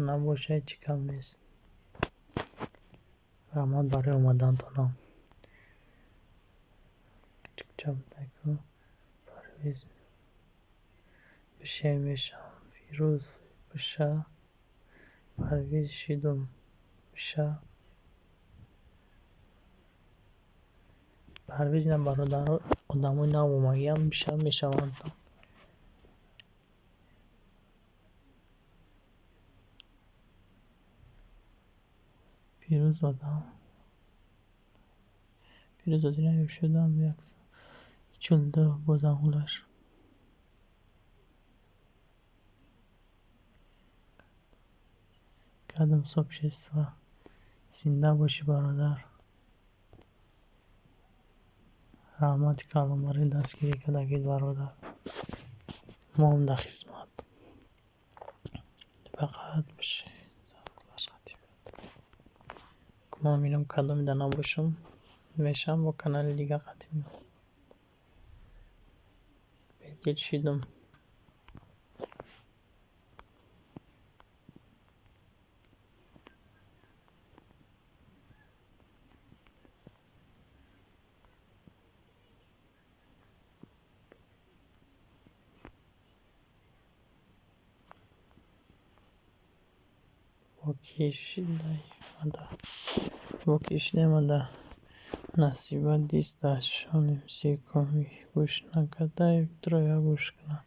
Набоша, ҳеҷ гап нест. Раҳмат барои омадантонам. Кучукча будай ку. Парвиз бишем мешавам. Фирӯз биша. Парвиз шидум биша. Парвиз ина бародаро одамои нав омагиам биша мешаванд. Фирӯз одам. Фирӯз одинаев шудам 142 бо зангулаш. Кардам сообщество. Зинда бошӣ, бародар. Раҳмати калон барои дастгирӣ кардагит, бародар. Моам дар хизмат. Фақат бишин зангулаш қати биёд. Ман мебинам кадомида набошам, мешавам бо канали дигар қати меом. Бедил шидум. Бо ки шидаи Насиба дист шонем секуми гӯш накардай, троя гӯш кунад.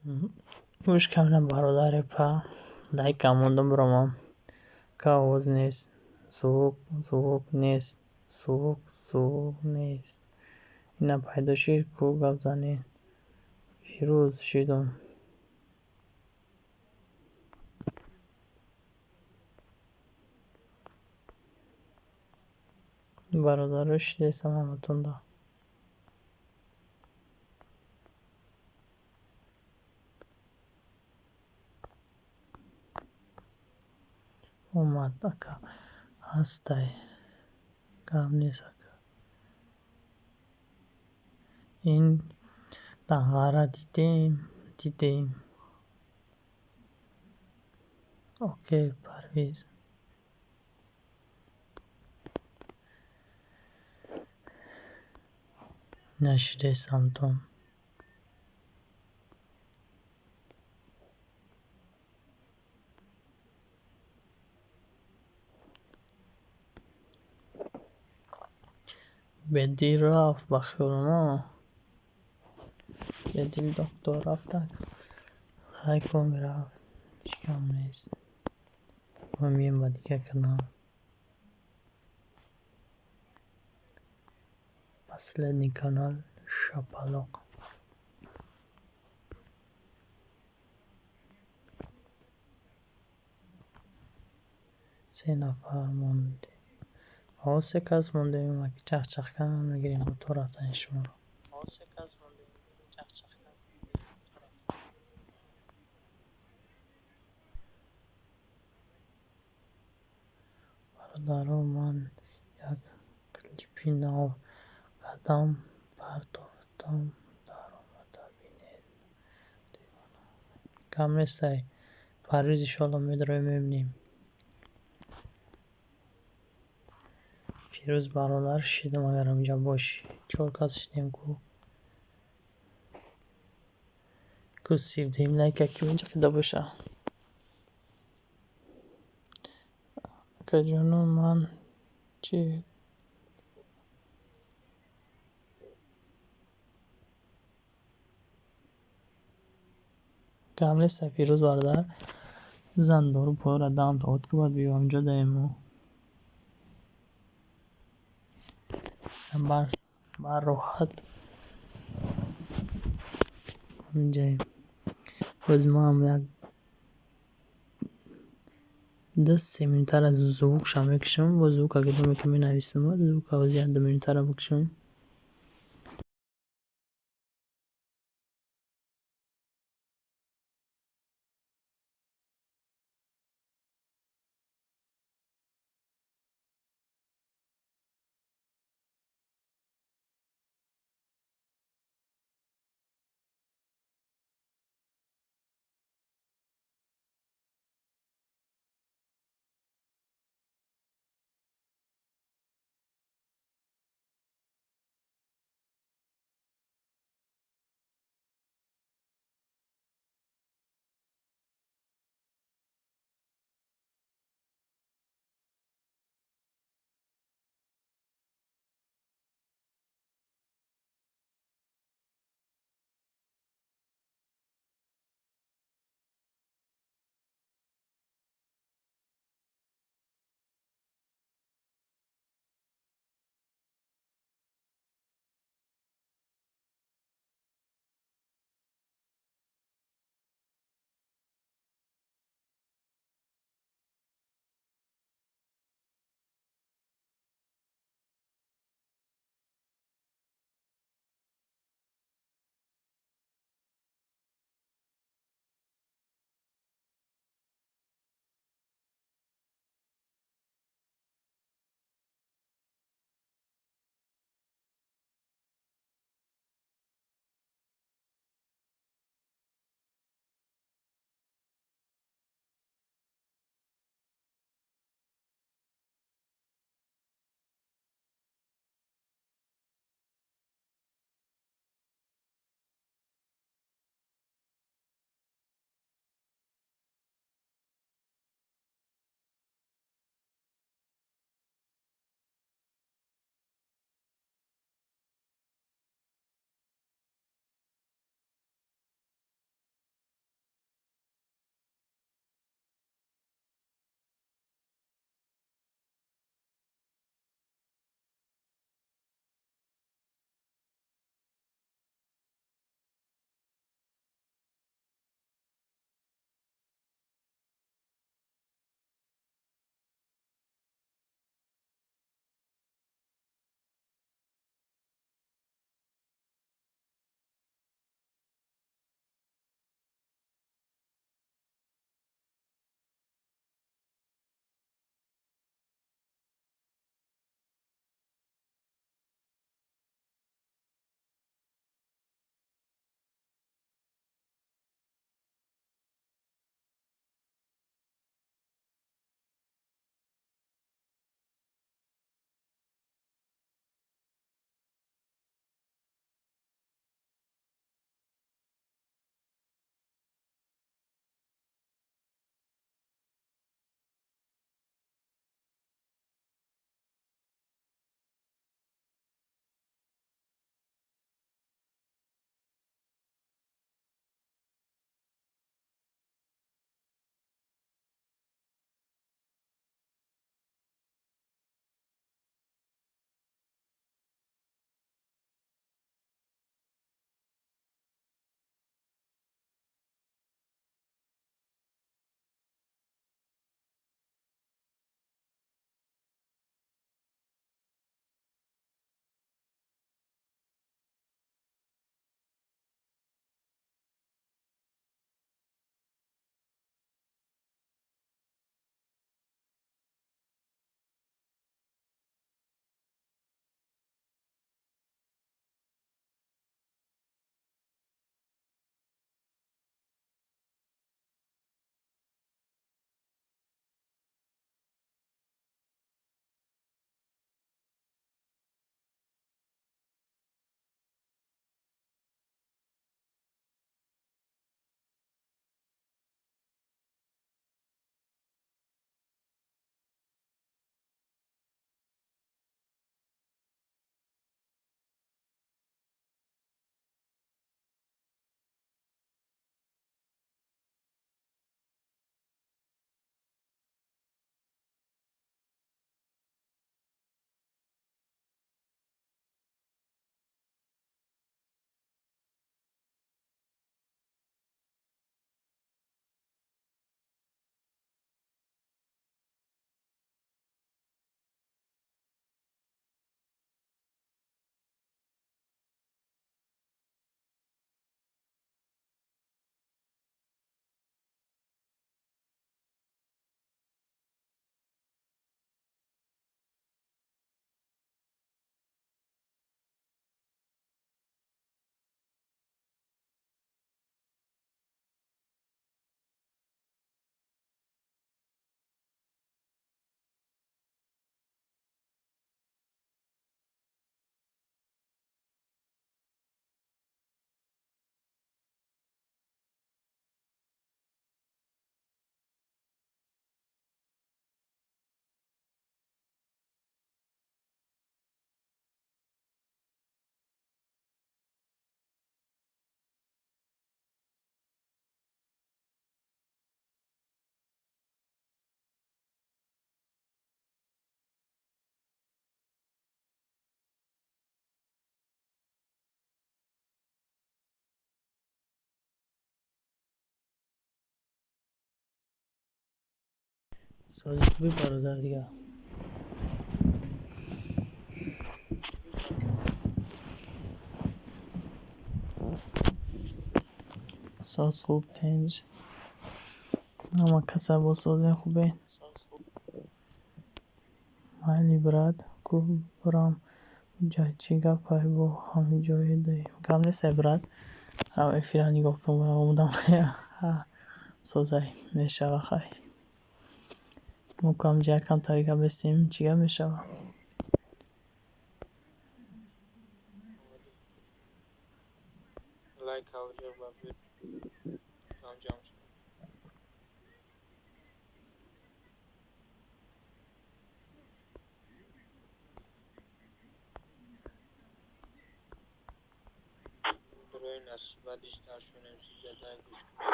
Гӯш кардам, бародари па, лайка мондам, биромам. Ка овоз нест, звук, звук нест, звук, звук нест. Ина пайдо шид ку, гап занед. Фирӯз шидум. Бародаро, шидестам ҳаматонда. Омад, ака, ҳастай. Гап нест, ака. Ин данғара дидем, дидем. Окей, Парвиз. Нашидестамтон. Бедил рафт ба хиёлумо. Бедил доктор рафта. Хай ком рафт. Ҳеҷ кам нест. Мо мием ба дигар канал. Последний канал Шапалоқ. Се нафар мондем. Ҳо, се кас мондем, чахчах кан мегирем то рафтани шуморо. Бародаро, ман як клипи нав кардам, партофтам, даромада бинед. Гап нестай. Парвиз, иншоалло, медроем, мебинем. Фирӯз бародар, шидам, агар инҷа бошӣ. Чор кас шидем ку. Ку сивдем лайка ки инҷа қида боша. Акаҷоно, ман чӣ гап нестай, Фирӯз бародар. Бизан дору поёра дам то ки бояд биём инҷо даему. Бас бар роҳат инҷаем. Боз маам як 2-3 минутара звукша мекушам, боз звука кидоме ки менависам, звука боз 1-2 минутара бикушам. Сози хуби, бародар, дигар. Соз хуб, тинҷ. Ҳама каса бо созем, хубен. Майли, брат, ку бурам уҷа, чӣ гапай, бо ҳамиҷое даем. Гап нестай, брат. Рав, эфира нигоҳ кун, омадам. Созай мешава, хай. Мо ку ҳамҷа якамтари гап бестем, чӣ гап мешава?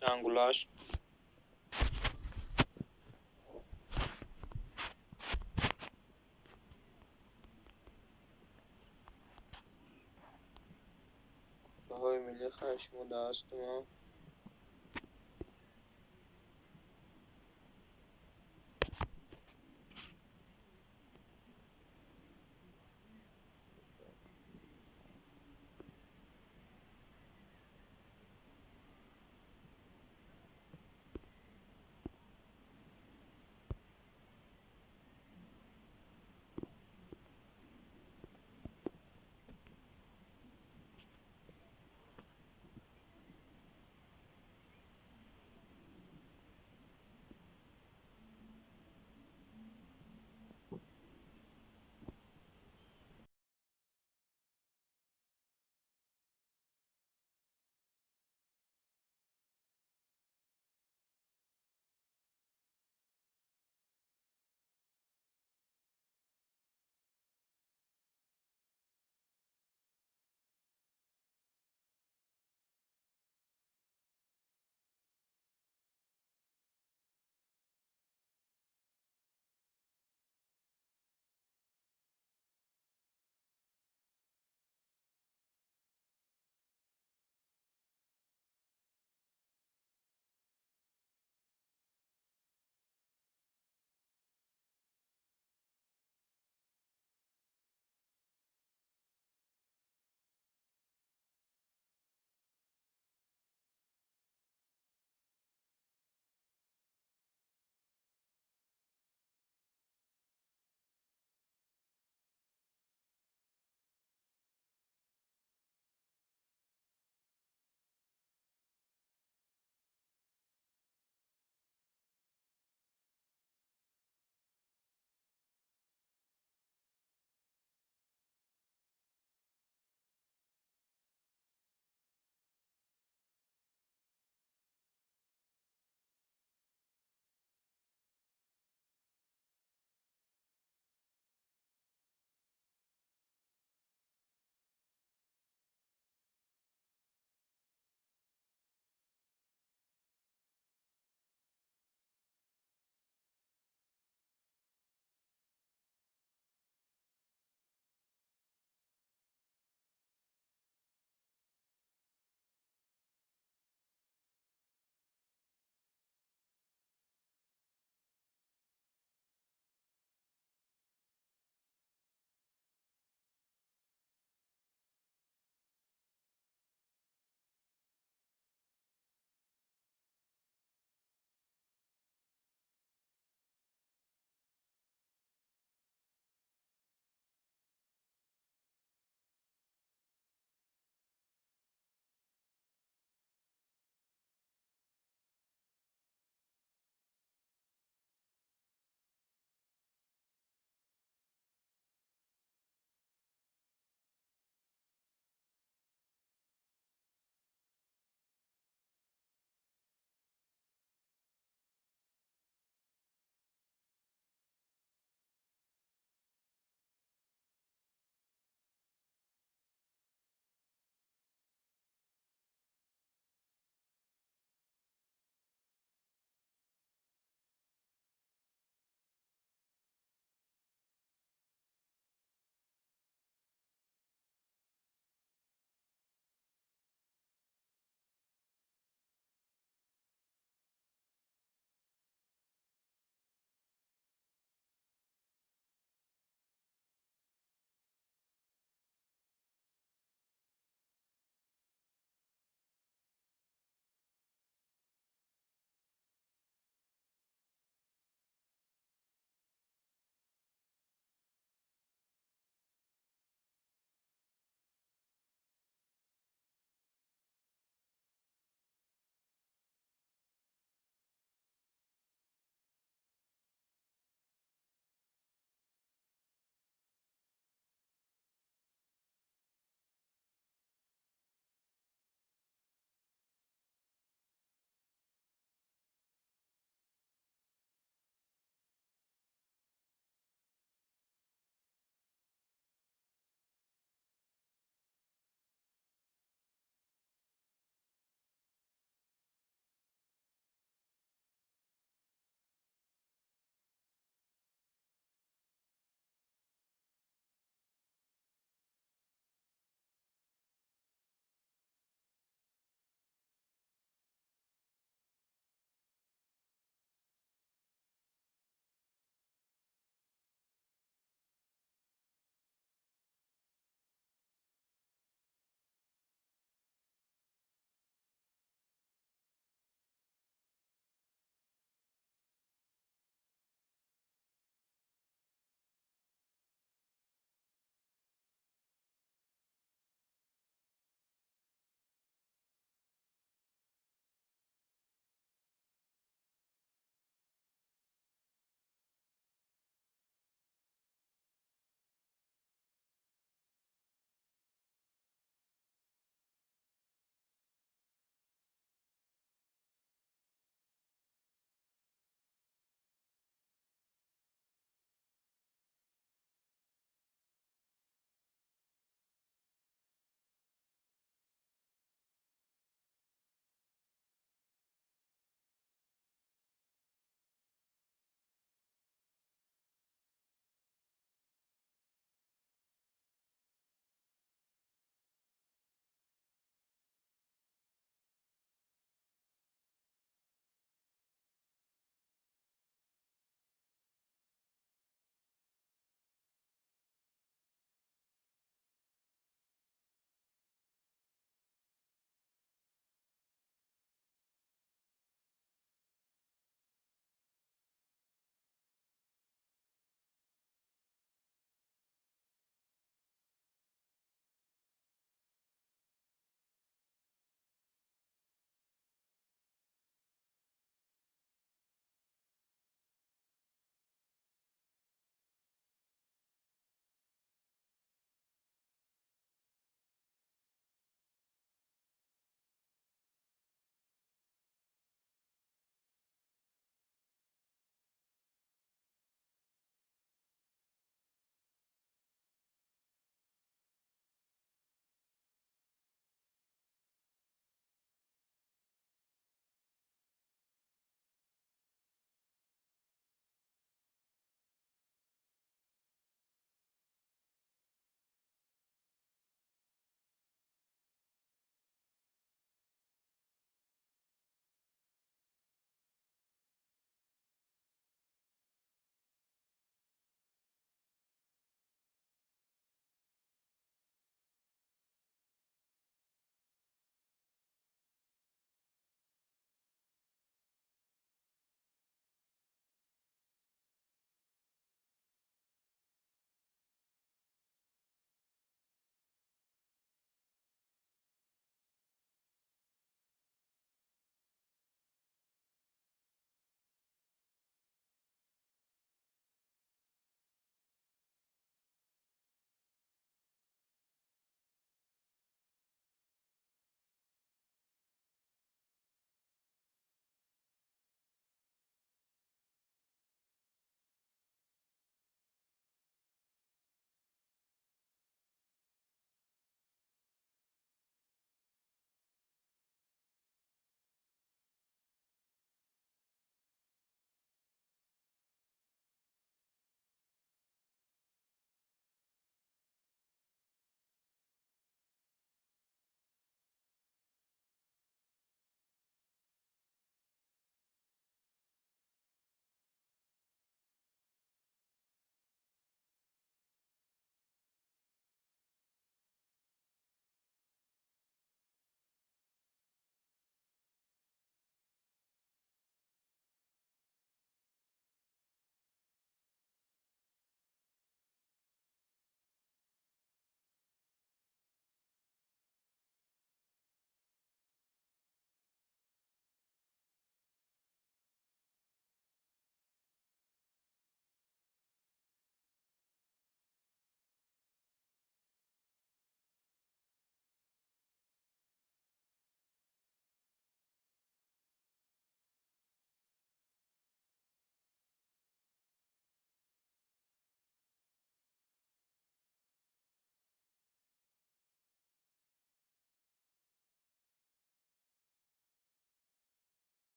Сангулаш. Шумо да ҳастум.